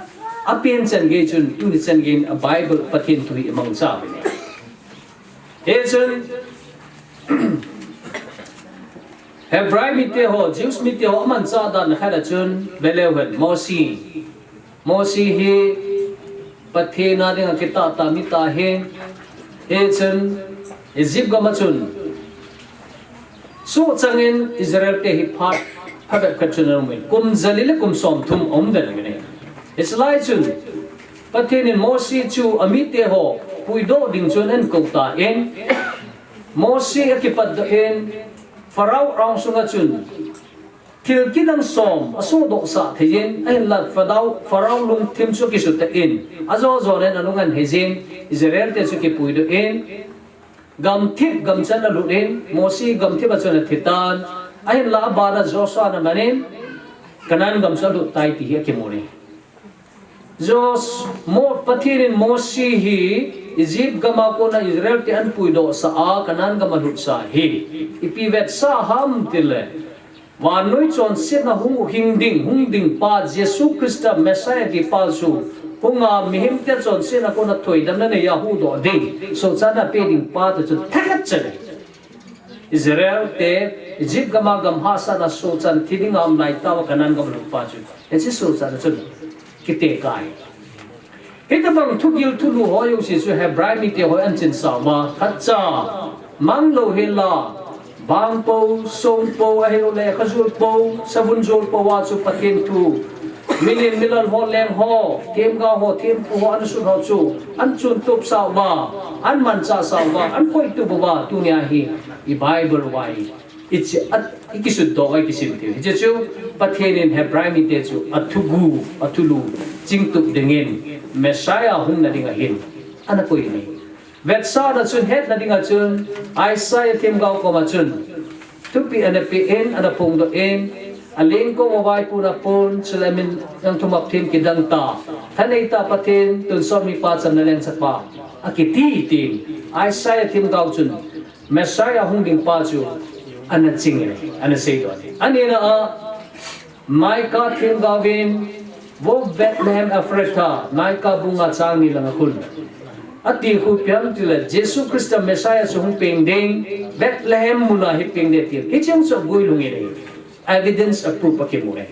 apen chan gei chun, tuni chan gei in a Bible Pathen thu hi amangcha uvin. Hichun, Hebrai mite ho, Jews mite ho, amanchah dan khat a chun, veleu hen, Mosi. Mosi hi Pathen a dinga kitah tah mi tah ahi. Hichun, Egypt gam a chun, suhchang in Israel te hi phat, phabep khat chun ana um in. Kum jali le kum somthum aum den uvin ahi. Hiche lai chun, Pathen in Mosi chu amite ho puidoh ding chun ahin kou tan, Mosi akipatdoh in, Pharaoh rong sunga chun thil kidang som asohdoh sah thei in, ahinlah Pharaoh, Pharaoh lungthim chu akisutah in, ajo jo len alung ahin hei jin, Israel te chu kipuidoh in, gamthip gam chan alut in, Mosi gamthip a chun athi tan, ahinlah abana Joshua ana man in, Canaan gam chu alut tai ti hi akimu in ahi. Jos, Mo, Pathen in Mosi hi Egypt gam a kona Israel te ahin puidoh sah a, Canaan gam alut sah hi ipi vetsah ham tile, vannoi chonsetna hung hing ding, hung ding pa, Jesu Christa Messiah ti pa chu, hunga mihem te chonsetna kona thoidamna nei a huhdoh ding, sochatna pe ding pa toh chun thakhat chan ahi. Israel te Egypt gam a gam hahsatna sochatna thi dinga um lai tah uva Canaan gam lut pa chu, hiche sochatna chun kitekah ahi. Hitobang thugil thulu ho jouse chu Hebrai mite ho ahin chinsah uva, khatcha, mang lou hel a, bang po, song po, ahilouleh khajol po, savun jol po a chu Pathen thu, milen milal ho, leng ho, themgao ho, thempu ho, ahin sut ho chu ahin chuntup sah uva, ahin manchah sah uva, ahin koitup uva, tunia hi i Bible uva hi, hiche a, ikisutdoh uva ikisim thei u. Hiche chu Pathen in Hebrai mite chu athugu, athulu chingtup dingin Messiah hungna dinga hin ana koi in ahi. Vetsahna chun, hetna dinga chun, Isaiah themgao koma chun thupeh ana pe in, ana phongdoh in, aleng koma vaipohna pon, chule min jang thumop them kidang tah, thanei tah Pathen, tonsot mipa chamna lengchapa akiti tin Isaiah themgao chun Messiah hung ding pa chu ana ching in, ana seidoh in ahi. Anina a, Micah themgao in, Vo Bethlehem Ephrathah, Micah bung nga chang ni le nga a kon, ati khu ipi ham tile, Jesu Christa Messiah chu hung peng ding, Bethlehem muna hi peng ding ati. Hiche chu aguilhung in ahi. Evidence, a proof akimu e.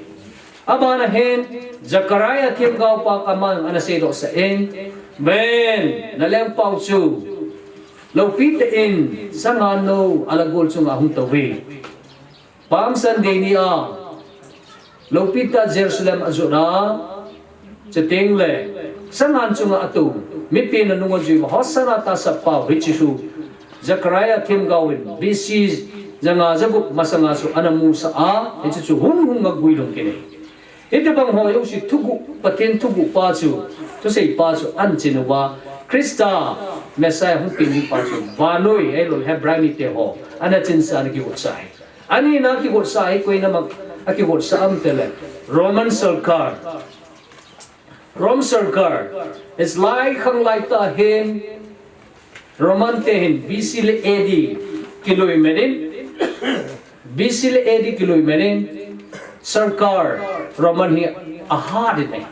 Abana hin, Zechariah themgao pa koma ana seidoh sah in, Ven, nalengpa u chu loupi tah in, sangan nou alagol chunga ahung tou e. Palm Sunday ni a, loupi tah Jerusalem ajot a, chuteng le, sangan chunga atou, mipi in anung ajui uva, Hosanna tahsa pau, hiche chu Zechariah themgao in B C janga jagup masanga chu ana musah a, hiche chu hung hunga guilhung kit in ahi. Hitobang ho jouse thuguh, Pathen thuguh pa chu, thusei pa chu ahin chin uva, Christa Messiah hung peng ding pa chu vannoi, ahilou le Hebrai mite ho ana chinsah, ana kigotsah ahi. Anina kigotsah hi koin ama akigotsah ham tile, Roman sorkar. Rome sorkar, hiche lai khang lai tah hin, Roman te hin B C le A D kilui men in, B C le A D kilui men in, sorkar Roman hi ahat in ahi.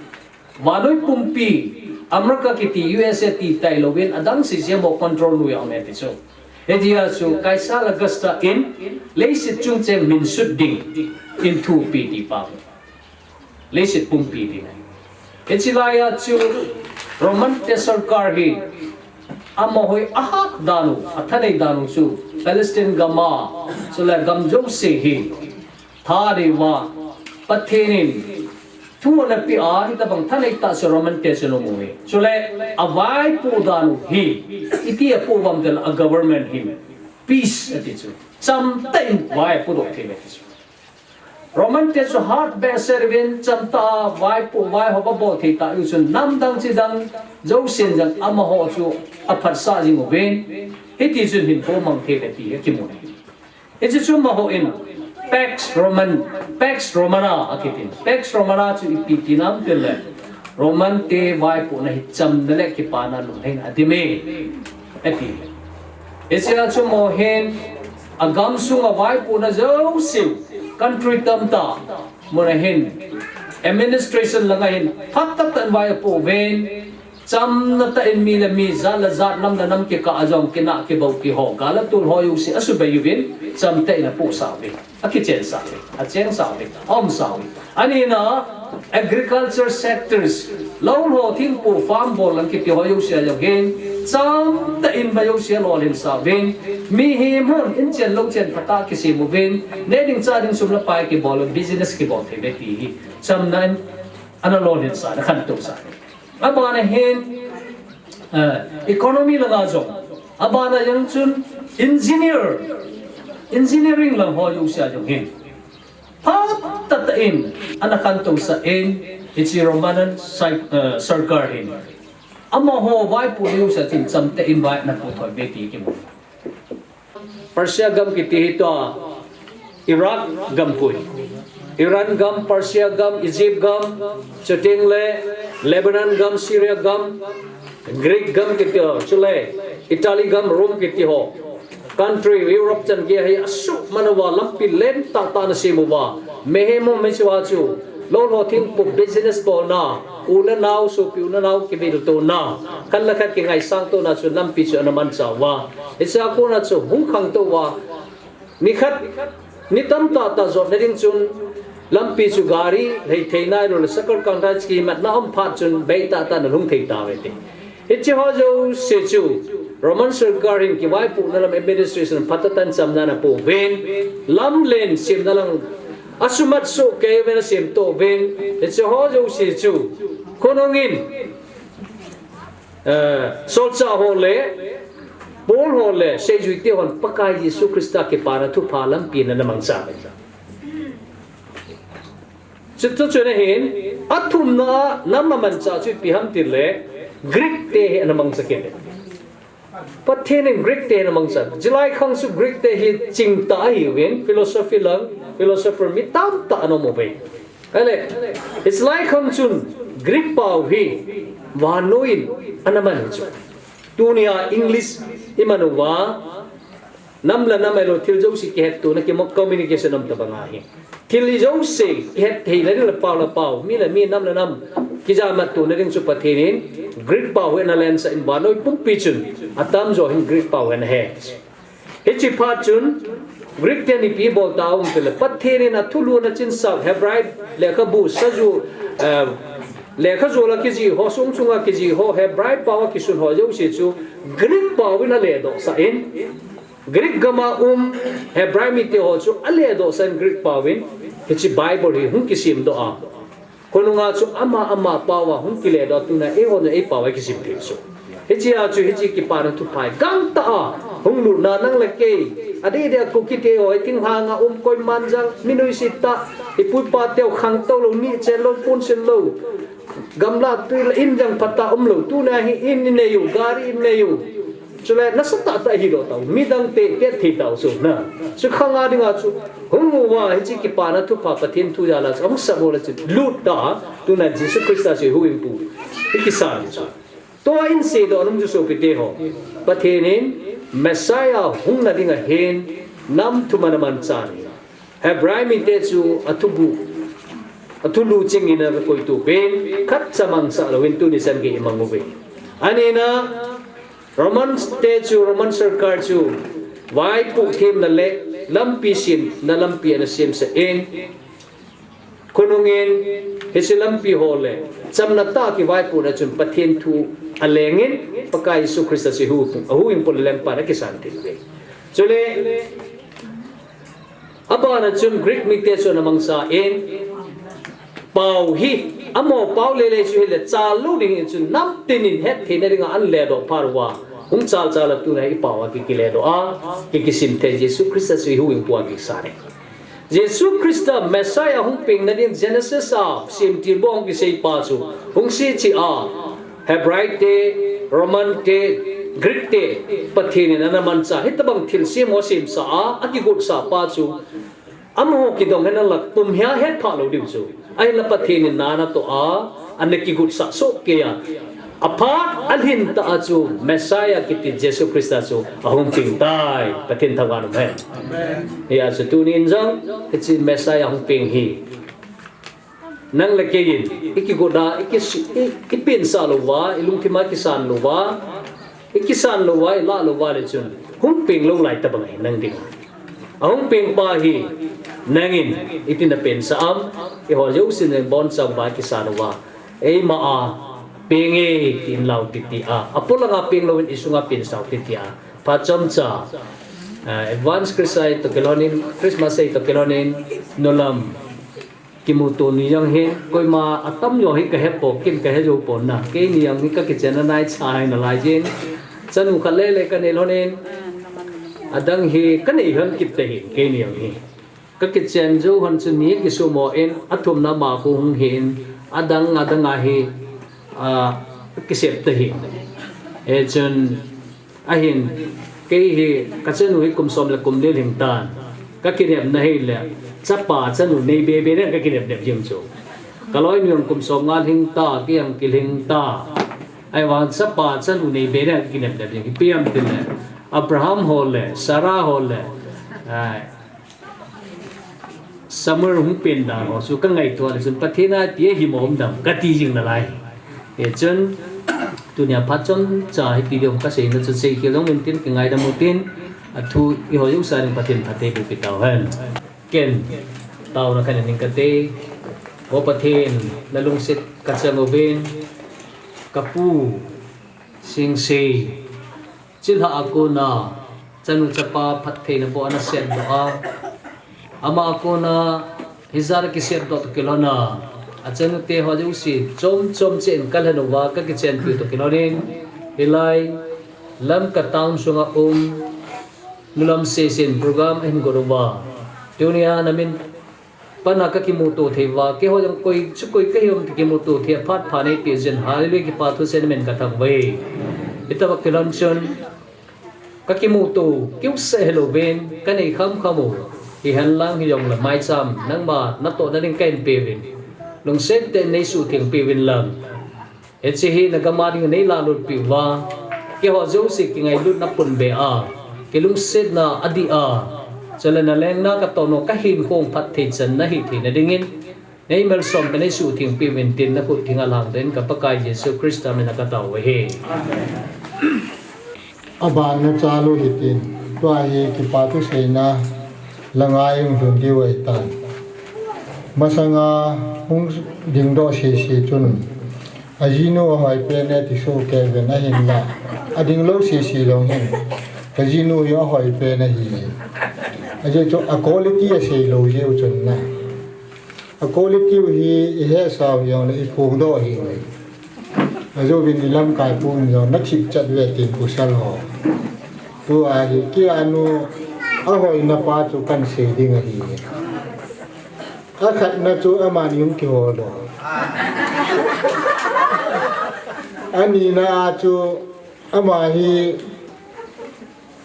Vannoi pumpi, America kiti, U S A ti tailou in, adang sese mo control noiya um e ti chu. Hitia chu Caesar Augusta in leiset chung cheng min sut ding in thu ape ti pa. Leiset pumpi ding ahi. Hiche laiya chu Roman te sorkar hi amaho ahat dan u, athanei dan u chu Palestine gam a, chule gam jouse hi thanei uva, Pathen in thu ana pe a, hitobang thanei tah chu Roman te chun aum u ahi. Chule avaipoh dan u hi iti apoh uvam tile, a government hi peace ati chu, chamtah in vai apohdoh thei uve ti chu. Roman te chu hat behseh uvin, chamtah a vaipoh vaihop abol thei tah u chun, namdang chidang jousen jong amaho chu aphatsah jing uvin, hiti chun hinkho mang thei uve ti akimu e. Hiche chu amaho in Pax Roman, Pax Romana akitin. Pax Romana chu ipi ti nam tile, Roman te vaipohna hi chamna le kipana lungheng adim e, ati. Hichea chu amaho hin agam sunga vaipohna jouse, country tamtah mun a hin, administration langa hin phatah tah in vai apoh uvin, chamna tah in mi le mi, jat le jat, nam le nam kikah a jong kinah kibou kiho, gal le tol ho jouse asubei uvin, chamtah in apohsah uvin, akichensah uvin, achengsah uvin, aumsah uvin. Anina, agriculture sectors, lou lho thingpo, farm bol lang kiti ho jouse a jong hin, chamtah in va jouse alolhinsah uvin, mihem hon inchen louchen phatah kisem uvin, neh ding chah ding sum le pai kibol uvin, business kibol thei uve ti hi chamna in ana lolhinsahna khantousah. Abana hin, eh, economy langa jong, abana jong chun engineer, engineering lang ho jouse a jong hin phatah tah in ana khantousah in, hiche Roman sai-, eh, sarkar hin amaho vaipohna jouse a chun chamtah in vai ana poh thei uve ti kimu. Persia gam kiti hi tua Iraq gam pui. Iran gam, Persia gam, Egypt gam, chutengle Lebanon gam, Syria gam, Greek gam kiti ho, chule Italy gam, Rome kiti ho. Country Europe chan gei hi asuhman uva lampi lentah tah ana sem uva. Mihem hon hichea chu lou lho thingpo, business bolna, u le nao, sopi u le nao kiviltona, khat le khat kingaisang tona chu lampi chu ana manchah uva. Hichea kona chu hung khangtou uva, nikhat, ni tamtah tah jotna ding chun lampi chu gari lhai thei nailou le, sakol kangthai kimatna um phat chun beitah tah in alhung thei tauve ti. Hiche ho jouse chu Roman sarkar hin kivaipohna lam administration phatah tah in chamna ana poh uvin, lamlen semna lang asumat soh kei uvin asemto uvin, hiche ho jouse chu khonung in, eh, solchah ho le Paul ho le seijuite hon Pakai Jesu Christa kipana thupha lampi in ana mangcha uve. Chuti chun ahin, athumna a ana mangcha chu ipi ham tile, Greek te hi ana mangcha kit e. Pathen in Greek te ana mangcha. Chulai khang chu Greek te hi chingtah ahiuvin, philosophy lang, philosopher mi tamtah ana um uve. Ahile, hiche lai khang chun Greek pao hi vannoi in ana man chu. Tunia English iman uva, nam le nam ahilou thil jouse kihettona ki communication um tabang ahi. Thil jouse kihet theina ding le pao le pao, mi le mi, nam le nam kijamatona ding chu Pathen in Greek pao hi ana lensah in vannoi pumpi chun atamjo hin Greek pao hi ana he. Hiche phat chun Greek ten ipi bol tau ham tile, Pathen in athulhuhna chinsah Hebrai lekhabu, saju, eh, lekhajola kijih ho, sung sunga kijih ho, Hebrai pao a kisun ho jouse chu Greek pao in aledohsah in, Greek gam a um Hebrai mite ho chu aledohsah in Greek pao in, hiche Bible hi hung kisemdoh a. Khonunga chu ama ama pao a hung kiledoh a, tuna eiho jong eipao a kisim thei chu. Hichea chu hiche kipana thupha hi gangtah a hung lutna, nang le kei, adeh deh a Kuki te ho, thinglhang a um, koiman jong mi nuisat tah, ipu ipa teu khangtou lou, nihchen lou, ponchen lou, gamla tui le in jong phatah umlou, tuna hi in inei u, gari inei u. Chule nasatah tah hilou tau, midang te, te thei tau chu na. Chu khang a dinga chu hung uva, hiche kipana thupha Pathen thu jal a chu ahung sap uleh chu lut tah a, tuna Jesu Christa chu ihuhhingpu hi kisan chu. Tua in seidoh nom chu sopite ho, Pathen in Messiah hungna dinga hin nam thum ana manchah in, Hebrai mite chu athubu, athulu ching in ana koitu pen, khatcha mangcha louvin tuni chan gei imang uve. Anina, Roman te chu, Roman sarkar chu vaipoh themna le lampi semna lampi ana semsah in, khonung in hiche lampi ho le chamna tah a kivaipohna chun Pathen thu aleng in, Pakai Jesu Christa chu ahuhhingpu le lengpa ana kisan thei uve. Chule abana chun Greek mite chu ana mangcha in, pao hi, amaho pao lele chu hile chal lou ding in chun namtin in hettheina dinga ana ledoh phat uva, hung chal chal a tuna hi pao a ki, kiledoh a, ki, kisim thei, Jesu Christa chu ihuhhingpu a kisan e. Jesu Christa Messiah hung pengna ding Genesis a semtil bou hung kisei pa chu hung se cheh a, Hebrai te, Roman te, Greek te, Pathen in ana manchah, hitabang thilsem ho semsah a, akigotsah pa chu Amaho kidong hen lang pum hia het pha lou diu chu. Ahinla Pathen in na natoh a, ana kigutsah soh kei a. Aphat alhin tah a chu Messiah kiti Jesu Christa chu ahung peng tai. Pathen thangvah in um hen. Hia chu tunin jong, hiche Messiah hung peng hi. Nang le kei in, i kigot a, i kisi-, i, i pensah lou va, i lungthim a kisan lou va, i kisan lou va, i lah lou va le chun, hung peng lou lai tabang ahi nang ding. Ahung peng pa hi, nang in, iti na pensah am, eiho jousen in bonchauva kisa lou va. Eima a, peng e, tin lau titi a. Apolanga peng louvin i sunga pensau titi a. Phat chomcha, ah, advance Christmas toh kilhonin, Christmas toh kilhonin, nulam kimuto ni jong hin, koima atam jo hi kahe pon, ken kahe jou pon na. Keini jong hi kakichenna naicha hi nalai jin. Chanu khat lele kanei lhonin. Adang hi kanei lhon kit tahih in, keini jong hi. Kakichen jou lhon chu ni kisumo in, athumna ma khu hung hin, adang, adang a hi, ah, kisep tahih in. Hichun, Ahin, kei hi, kachanu hi kum som le kum li lhing tan. Kakinepna hile, chapa chanu nei bebe nen kakinep nep jing chu. Kaloinu jong kum som nga lhing ta, kei jong kilhing ta. Ahivang chapa chanu nei be nen kakinep nep jing. Ipi ham itile, Abraham ho le, Sarah ho le, ah, Samuel hung pen dan ho chu kangaito le chun Pathen a ti ahi mo um dam kati jing nalai. Hichun, tunia phat chomcha hi video kaseina chu chei khel jong intin kingaidam utin, athu eiho jousen Pathen phattheiboh pi tauhen. Ken, taona kahin nei kate, O Pathen, nalungset kachang uvin, kapu, Singsei, chilhah a kona, chanu chapa phattheina boh ana semdoh a. Ama a kona, hijat a kisemdoh toh kilhona. Achanute ho jouse, chom chom cheh in kalhen uva, kakichenpi toh kilhonin. Hilai, Lamka town sunga um, nulam sesen program ahin got uva. Tunia namin, Pana kakimuto thei uva, keiho jong koi, chu koi kahi um ti kimuto thei a phat pha neipeh jin, hallelujah, kipa thusei namin kathangvah e. Hitobang kilhon chun, kakimuto, kiuseh hilouvin, kanei kham kham u, hihen lang hijongle maicham, nangma natohna ding kahin peuvin. Lungset tah in neisuhtheng peuvin lang. Hiche hi nagam a ding neilalut peh uva, keiho jouse kingailutna pun be a, kilungsetna adih a, chule nalengna katoh nau kahinkho phatthei channa hithei na dingin, neimalsom kanei suhtheng peh uvin tin nakhut thinga langdoh in ka Pakai Jesu Christa mina katao u ahi. Aban na chalu hitin, tua hi kipa thuseina langa hung lhun diu ahitan. Masanga hung dingdoh sese chun, ajinu ahoi pen e ti soh kei uvin ahinla, adinglou sese jong hin, kajinu hi ahoi pen ahi. Ajeh chu a quality aseilou jeh u chun na. A quality u hi ihetsau hijongle iphongdoh ahi. Ajouvin ilamkai pu in jong nathip chat uve tin pasal ho. Tua hi kei a nu ahoina pa chu kahin sei ding ahi. Akhatna chu amani hung kiholdoh. Anina a chu ama hi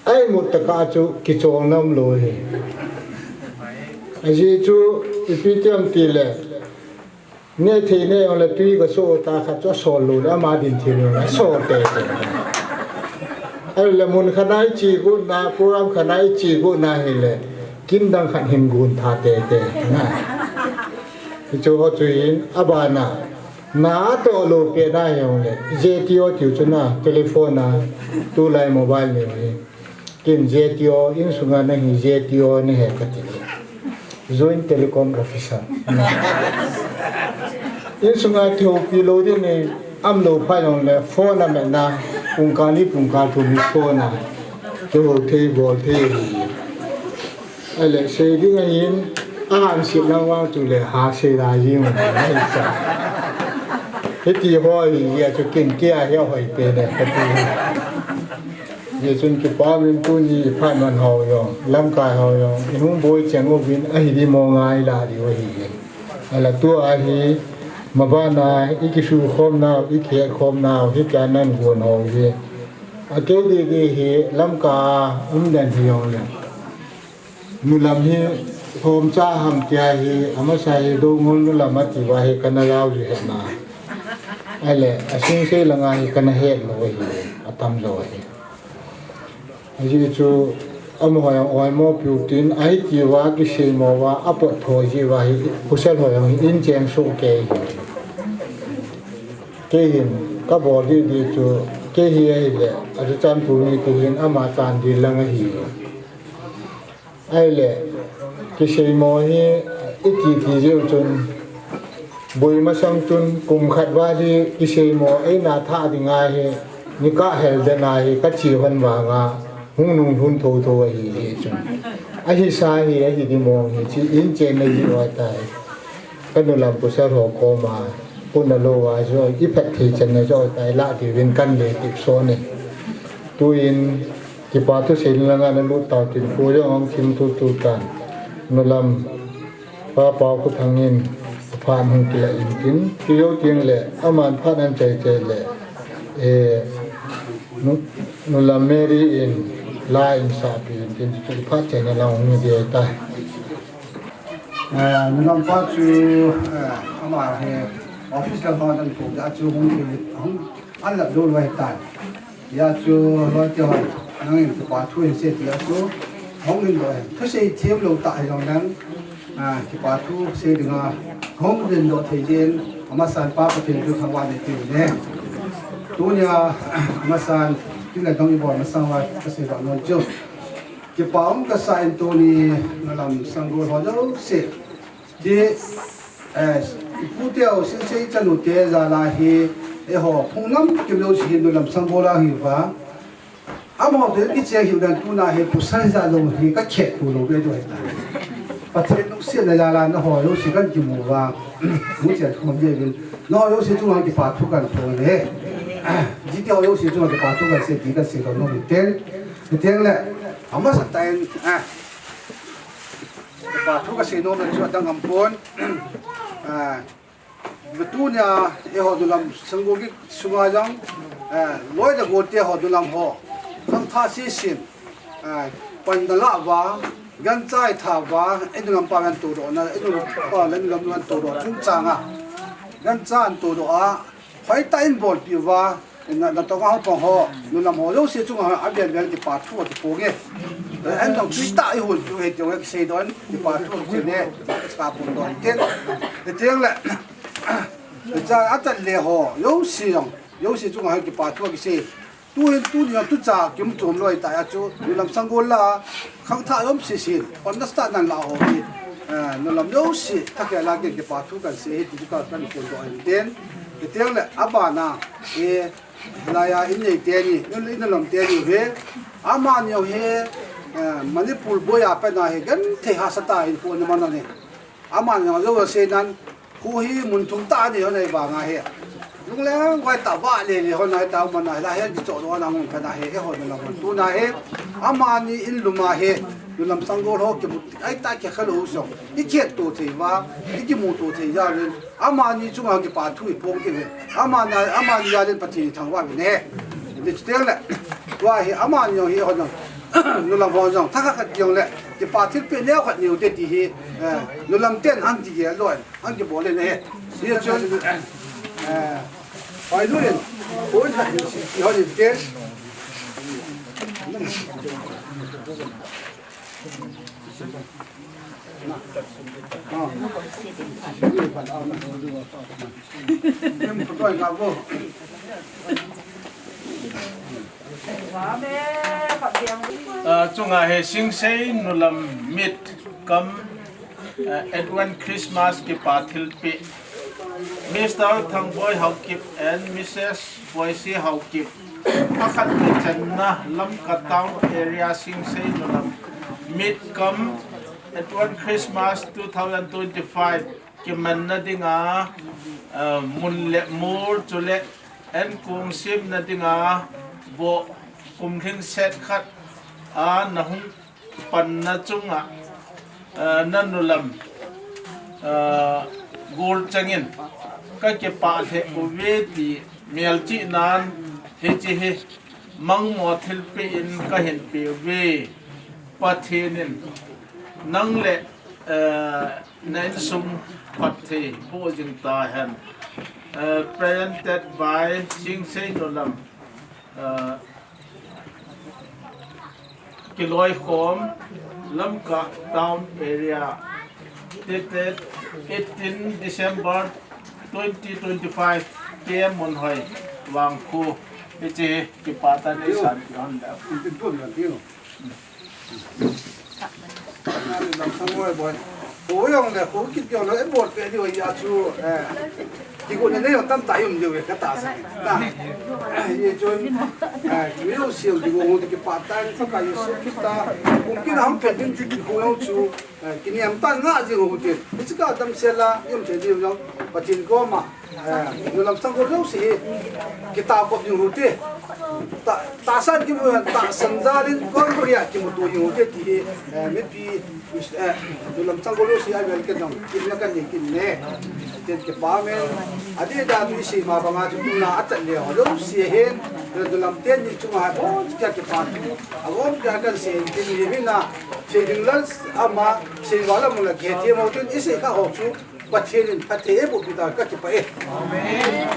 a imut tah a chu kicholna umlou ahi. Ajeh chu ipi ti ham tile, nehthei neh jongle twi gasoh tah khat chu asol lou le ama din thei lou le asol tei tei. Ahile mun khat a iche gotna, program khat a iche gotna hile, kin dang khat hin gon tha tei tei na. Hichu ho chu hin abana, na atoh lou pet na hijongle, J T O tiu chu na, telephone a, tulai mobile neo hi. Ken J T O, insunga nahi J T O nahi kati. Joint Telecom Officer. Insunga kihoupi lou ding nei, umlou phat jongle, phone a metna, pungkal ni pungkal thum hi phone a kihou thei bol thei ahi. Ahile, sei ding ahin, ahan sih lang vang chule, ha sei lai jing u ahi sa. Hiti ho hi, achu ken kei a hi ahoi pen e, kati. Hijeh chun kipa uvin tuni phat man ho jong, lamkai ho jong, ihung boi cheng uvin ahi di mo ngai la diu ahi. Ahinla tua hi, mabana ikisukhomnau, ikhetkhomnau, hitia nagon ho hi. Akei didi hi, lamka a um den hijongle. Nulam hi, Thomcha ham tia hi, amasa hi Doungel nulam ati uva hi kana lau ji hetna. Ahile, a Singsei langa hi kana het lou ahi, atam lou ahi. Ajeh chu, amaho jong oimo piu tin, ahi ti uva, kiseimo uva, apot tho ji uva hi, pasal ho jong hi in cheng soh kei hi. Kei hin, kabol didi chu, kei hi ahile, achu chan tuni kei hin, ama chan di lang ahi. Ahile, kiseimo hi iti ti jeh u chun, boi masang chun kum khat val hi kiseimo eina thah dinga hi, nikah hel dena hi kache hon vanga, hung nung lhun thotho ahi jeh chun. Ahisa hi, ahi di mong hi, chi in chen na ji uva tai. Ka nulam pasal ho koma, puna lou a jo, i phatthei channa jo, tai la diuvin kan le tip son in. Tuin, kipa thusei langa na lut tau tin, pu jong hung thim tutu tan. Nulam, pa Paokhothang in, phat hung kila in tin, kei jou teng le, aman phat an chai chai le, eh, nu-, nulam Mary in, la in sapi in tin, chu phat chaina lang hung di tai. Eh, nulam pa chu, eh, ama hi office lang hon an pu, a chu hung thim, hung an la do loi tai. Hia chu loi te hon, nangin kipa thu hin sei tia chu, hung hin loi. Thusei thiam lou tah hi jong leng, ah, kipa thu sei dinga, hung hin loi thei jin, amasan pa Pathen thu thangvah in pe in. Tunia, amasan, tin la dong i bol masang uva, ka seidoh nom chu. Kipa um kasa in tuni, nulam sanggol ho jouse. Ti, eh, ipu teu, Singsei chanu te jal a hi, eiho, phung lam kim jouse hi nulam sanggol a hi uva. Amaho toh kicheng hiu dan tuna hi pasal jat jong hi kakhet to lou ve diu ahi. Pathen lungsetna jal a nangho jouse kan kimu uva. Mu chen khom je vin. Nangho jouse chunga kipa thu kan phong e. Jite ho jouse chunga kipa thu kan sei ti kan sei lou nom in tin. Tin le. Amasa tah in, ah. Kipa thu kasei nom chu adang ham pon. Ah. Tunia, eiho nulam sanggol kiti sunga jong, eh, loi le gol te ho nulam ho. Khangthah sesen, eh, panna lah uva, gancha i thah uva, i nulam pa in todoh na, i nulam pa le nulam nu in todoh chungchang a. Gancha in todoh a, hoitah in bolpi uva, na, natong a hung pang ho, nulam ho, jouse chunga, avel vel kipa thu kiphong e. Eh, an jong tuitah i hon tu he jong kisei don, kipa thu kiphong e, ka phongdoh in tin. Tin le, Cha atan le ho, jouse jong, jouse chunga hi kipa thu kisei. Tuhin tuni jong tucha kimu chom loi tah a chu, nulam sanggol la, khangthah jom sesen, panna start nan la ho hi. Eh, nulam jouse, thakhel a kipa thu kan sei hi, ti chu ka, kan phongdoh in tin. Tin le, abana, eh, laiya in nei teni, nu, in nulam teni hi. Amani jong hi, eh, Manipur boi a pat na hi, genthei hahsa tah in phongdoh man ahi. Amani jong jouse nan, khu hi mun thum tah a nei hon ahi vang ahi. Lungleng vai tah vah le le hon ahi tah, aman ahi la, hin kichoh doh a hung phat ahi, eiho nulam hon tuna hi. Amani in lum ahi, nulam sanggol ho kimu, ahi tah kikha lou song. I khet to thei uva, i kimu to thei jal in. Amani chunga kipa thu i phong kit uve. Amani, amani jal in Pathen i thangvah uvin ahi. Ti chu teng le. Tua hi amani jong hi hon jong. Nulam hon jong. Thakhat khat jong le. Kipa thilpeh neo khat neo te ti hi. Eh, nulam ten hung ti gel loi. Hung kibol le ne. Hia chun, eh, pai lu len. Oi, ha, ti hon in te. Ah, chunga hi Singsei nulam mit kam, ah, Advance Christmas kipa thilpeh. Mister Thangboi Haokip and Missus Boise Haokip. Pakhat le channa Lamka Town Area Singsei nulam mit kam Advance Christmas two thousand twenty-five kimanna dinga, ah, mun le mol chule an kong semna dinga boh kum lhingset khat a na hung panna chunga, ah, na nulam, ah, gol changin ka kipah lheh uve ti melchihnan hiche hi mangmo thilpeh in ka hin pe uve. Pathen in nang le Eh, na insung phatthei boh jing tahen. Eh, presented by Singsei Nulam. Eh, Kiloikhom, Lamka Town Area. Dated eighteen December twenty twenty-five, K M Monhoi, Vangkho. Hiche kipah tah in eisan kihon le. Lamsang Golhoi. Kho jong le, kho kit jong le, ibol peh diu ahi a chu, eh, kigon nei jong tamtah i um diu ahi, ka tahsan e. Na, hichun, eh, mi u siam diu hung ti kipah tah in, Pakai Jesu Christa, kum kit a hung phen ding ti kikhu jong chu, eh, kiniam tah in ngah jing u hite. Hiche ka damsel a, i um thei diu jong, Pathen koma. Eh, nu Lamsang Golhoi jouse hi, kitah kop jing u hite. Ta, tahsan kimu, tahsan jal in, kon ko ria kimuto jing u hite ti hi, eh, mipi, eh, nu Lamsang Golhoi jouse a vel kei jong, kin na kan ni kin ne. Tin kipah men, adeh dan mi sei ma banga chu tuna a chat le ho jouse hin, nu Lamteni chunga ho, kei kipah. Agom kei kan sei, tin ni mi na, sei ding lal ama, sei val a mu la ke ti mo tin i sei kha ho chu, Pathen in phatthei eiboh pi tah ka kipah e. Amen.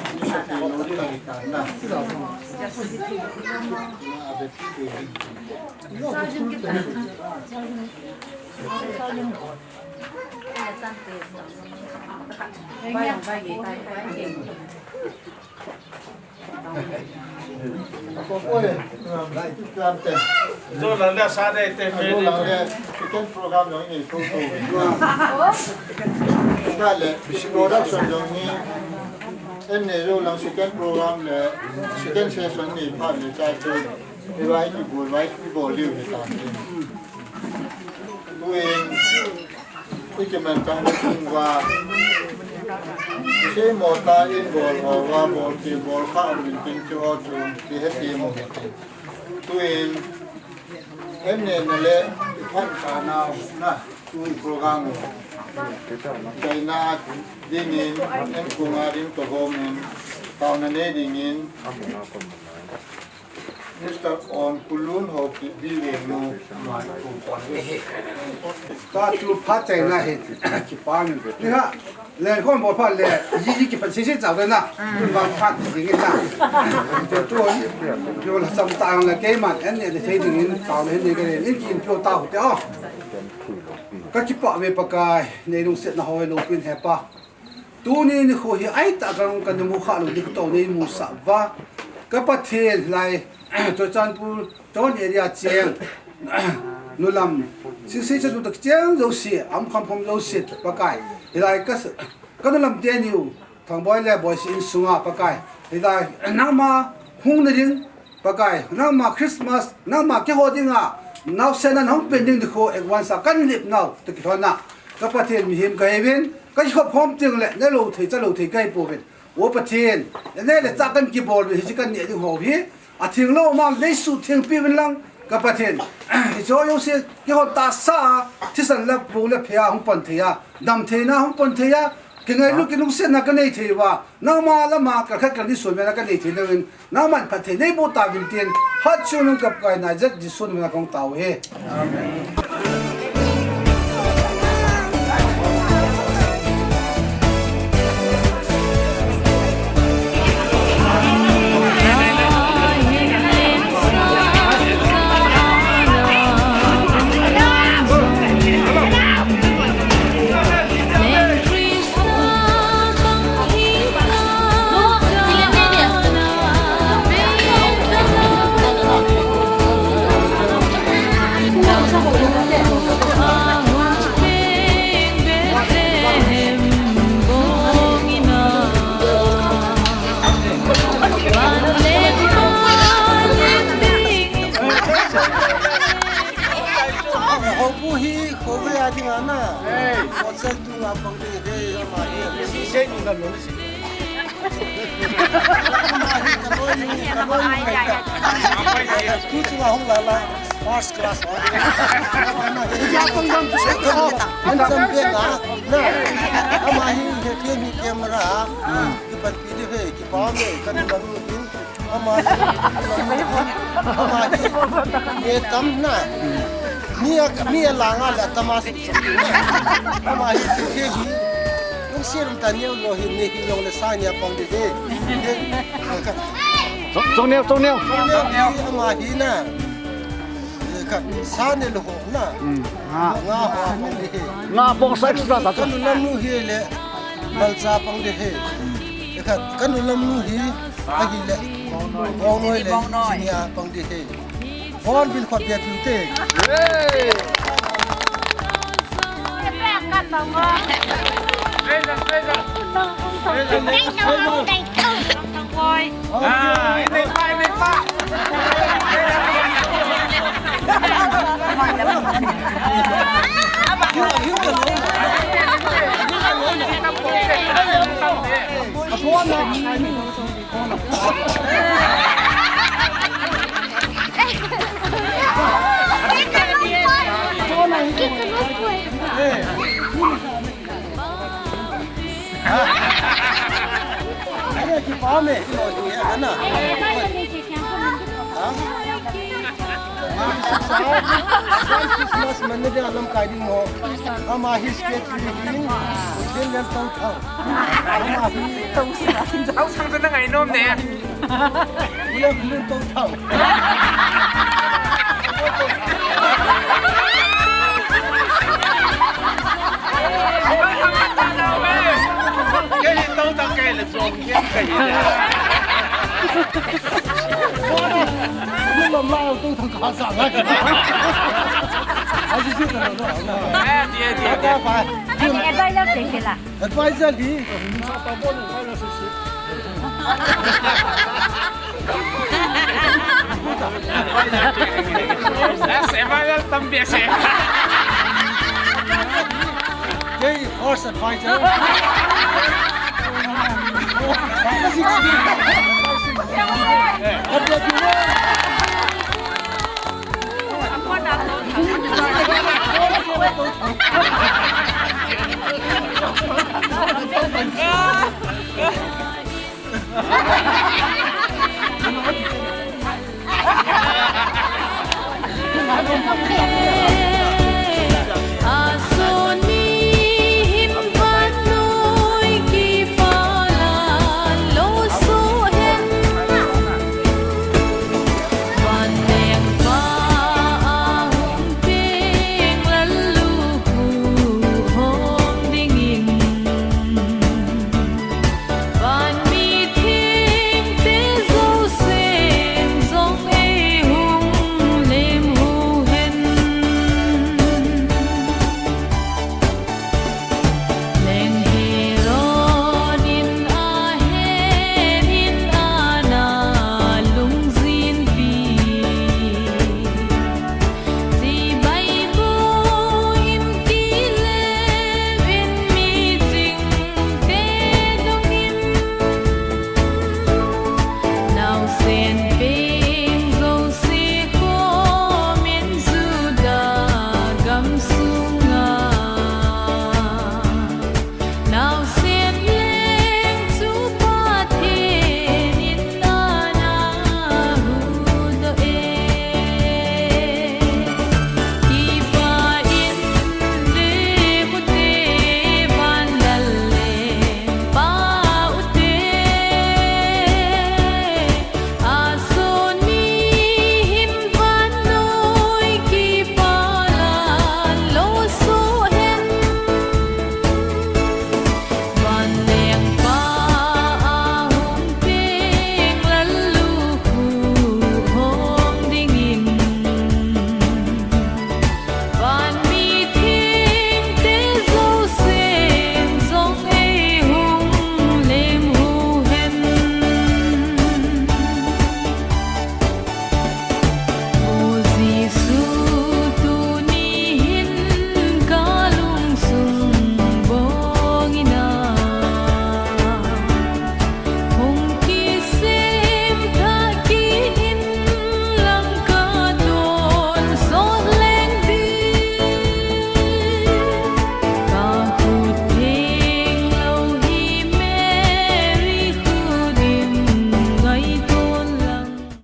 Second program jong i nei thou thou. Hile, production jong hi, in nei jou lang second program le, second session nei phat le, chai chu, i vai kibol, vai kibol diu hi tan. Tuin, i kiman tang le tung va. Sei mo ta in bol ho va bol ki bol kha um in tin chu ho chu ki he ti mo he tin. Tuin en ne na le i phat ka na na tu program. China dingin en kunga ding to gomin. Tao na ne dingin. Mister On Kulun ho ki bi ve nu mai ku kon ve he. Ta tu phat chai na he. Kipah in. Ni ha. Len kon bol phat le. Ji ji kipan si si chau na. Ba phat ji ngi na. Te tu. Yo la sam ta ang le keiman. En ne de sei ding in. Tao le ne ke le. In kin pyo ta hu te o. Ka kipah ve Pakai. Nei lungsetna ho ve lungpin he pa. Tuni nikho hi aitah kang kamu kha lou ding kato nei musah uva. Ka Pathen lai, Churachandpur town area cheng, nulam, sisi chanu tak cheng jouse, um kham kham jouse, Pakai. Hilai ka, ka nulam teniu, Thangboi le Boisi insunga, Pakai. Hilai, nangma hung na ding, Pakai, nangma Christmas, nangma keiho dinga, naosen a nahung pen ding nikho advance a kan lip nau, toh kilhon a. Ka Pathen mihem kahiuvin, ka kikhop khom teng le, nalou thei, chalou thei kahi pouvin. O Pathen, naneh le chah kan kibol uvin, hiche kan neh ding ho hi, atheng lou ma, neisuh thengpi uvin lang, ka Pathen. Hiche ho jouse, keiho tahsa a, thisan le, pung le phei a, hung pan thei a, damtheina hung pan thei a, kingailut, kilungsetna kanei thei uva, nangma lama, kalkhat kalni suhmil a kanei thei uvin, nangman phatthei neiboh tauvin tin, hatchungnung nung kap kai Nazareth Jesu min a kahung tao uve. Amen. Hopu hi, hopu ya di mana. Hotel tu ngapang di, di, ama hi. Ama hi, kaloi, kaloi, tu tu hung la la, first class. Handsome beka, na. Ama hi, he, he, camera. Kipan pi di, he, kipah e, kan manu in. Ama hi, ama hi, e tam na. Mi a, mi a langa le atama si. Ama hi thil hi. Lungsiat um tah neo lo hi, ni hi jong le sa nia pang ding hi. Chong, chong neo, chong neo. Chong neo hi ama hi na. Ka sa ne lo ho na. Hmm. Nga. Nga ho pang ding hi. Nga pang sa extra ta. Ka nu lam nu hi le. Malcha pang ding hi. Ka, ka nu lam nu hi. Ahi le. Bongnoi le. Bongnoi. Nia pang ding hi. Bon bin khot bia piu te. Christmas man na dia lamkai ding mo. Ama hi skate hi hin. Din lem tau tau. Ama hi tau sa. Tau sang sa na ngai nom ne. Ulang ulang tau tau. Kei tau tau kei le chong kei kei. Ni lam lai tau tau ka sa ngai. Ai si si ka lo. Eh, dia, dia, dia. Ka pa. Ai, advisor te ke la. Advisor hi. Yes, advisor tampi ase. Hey, horse advisor. Six.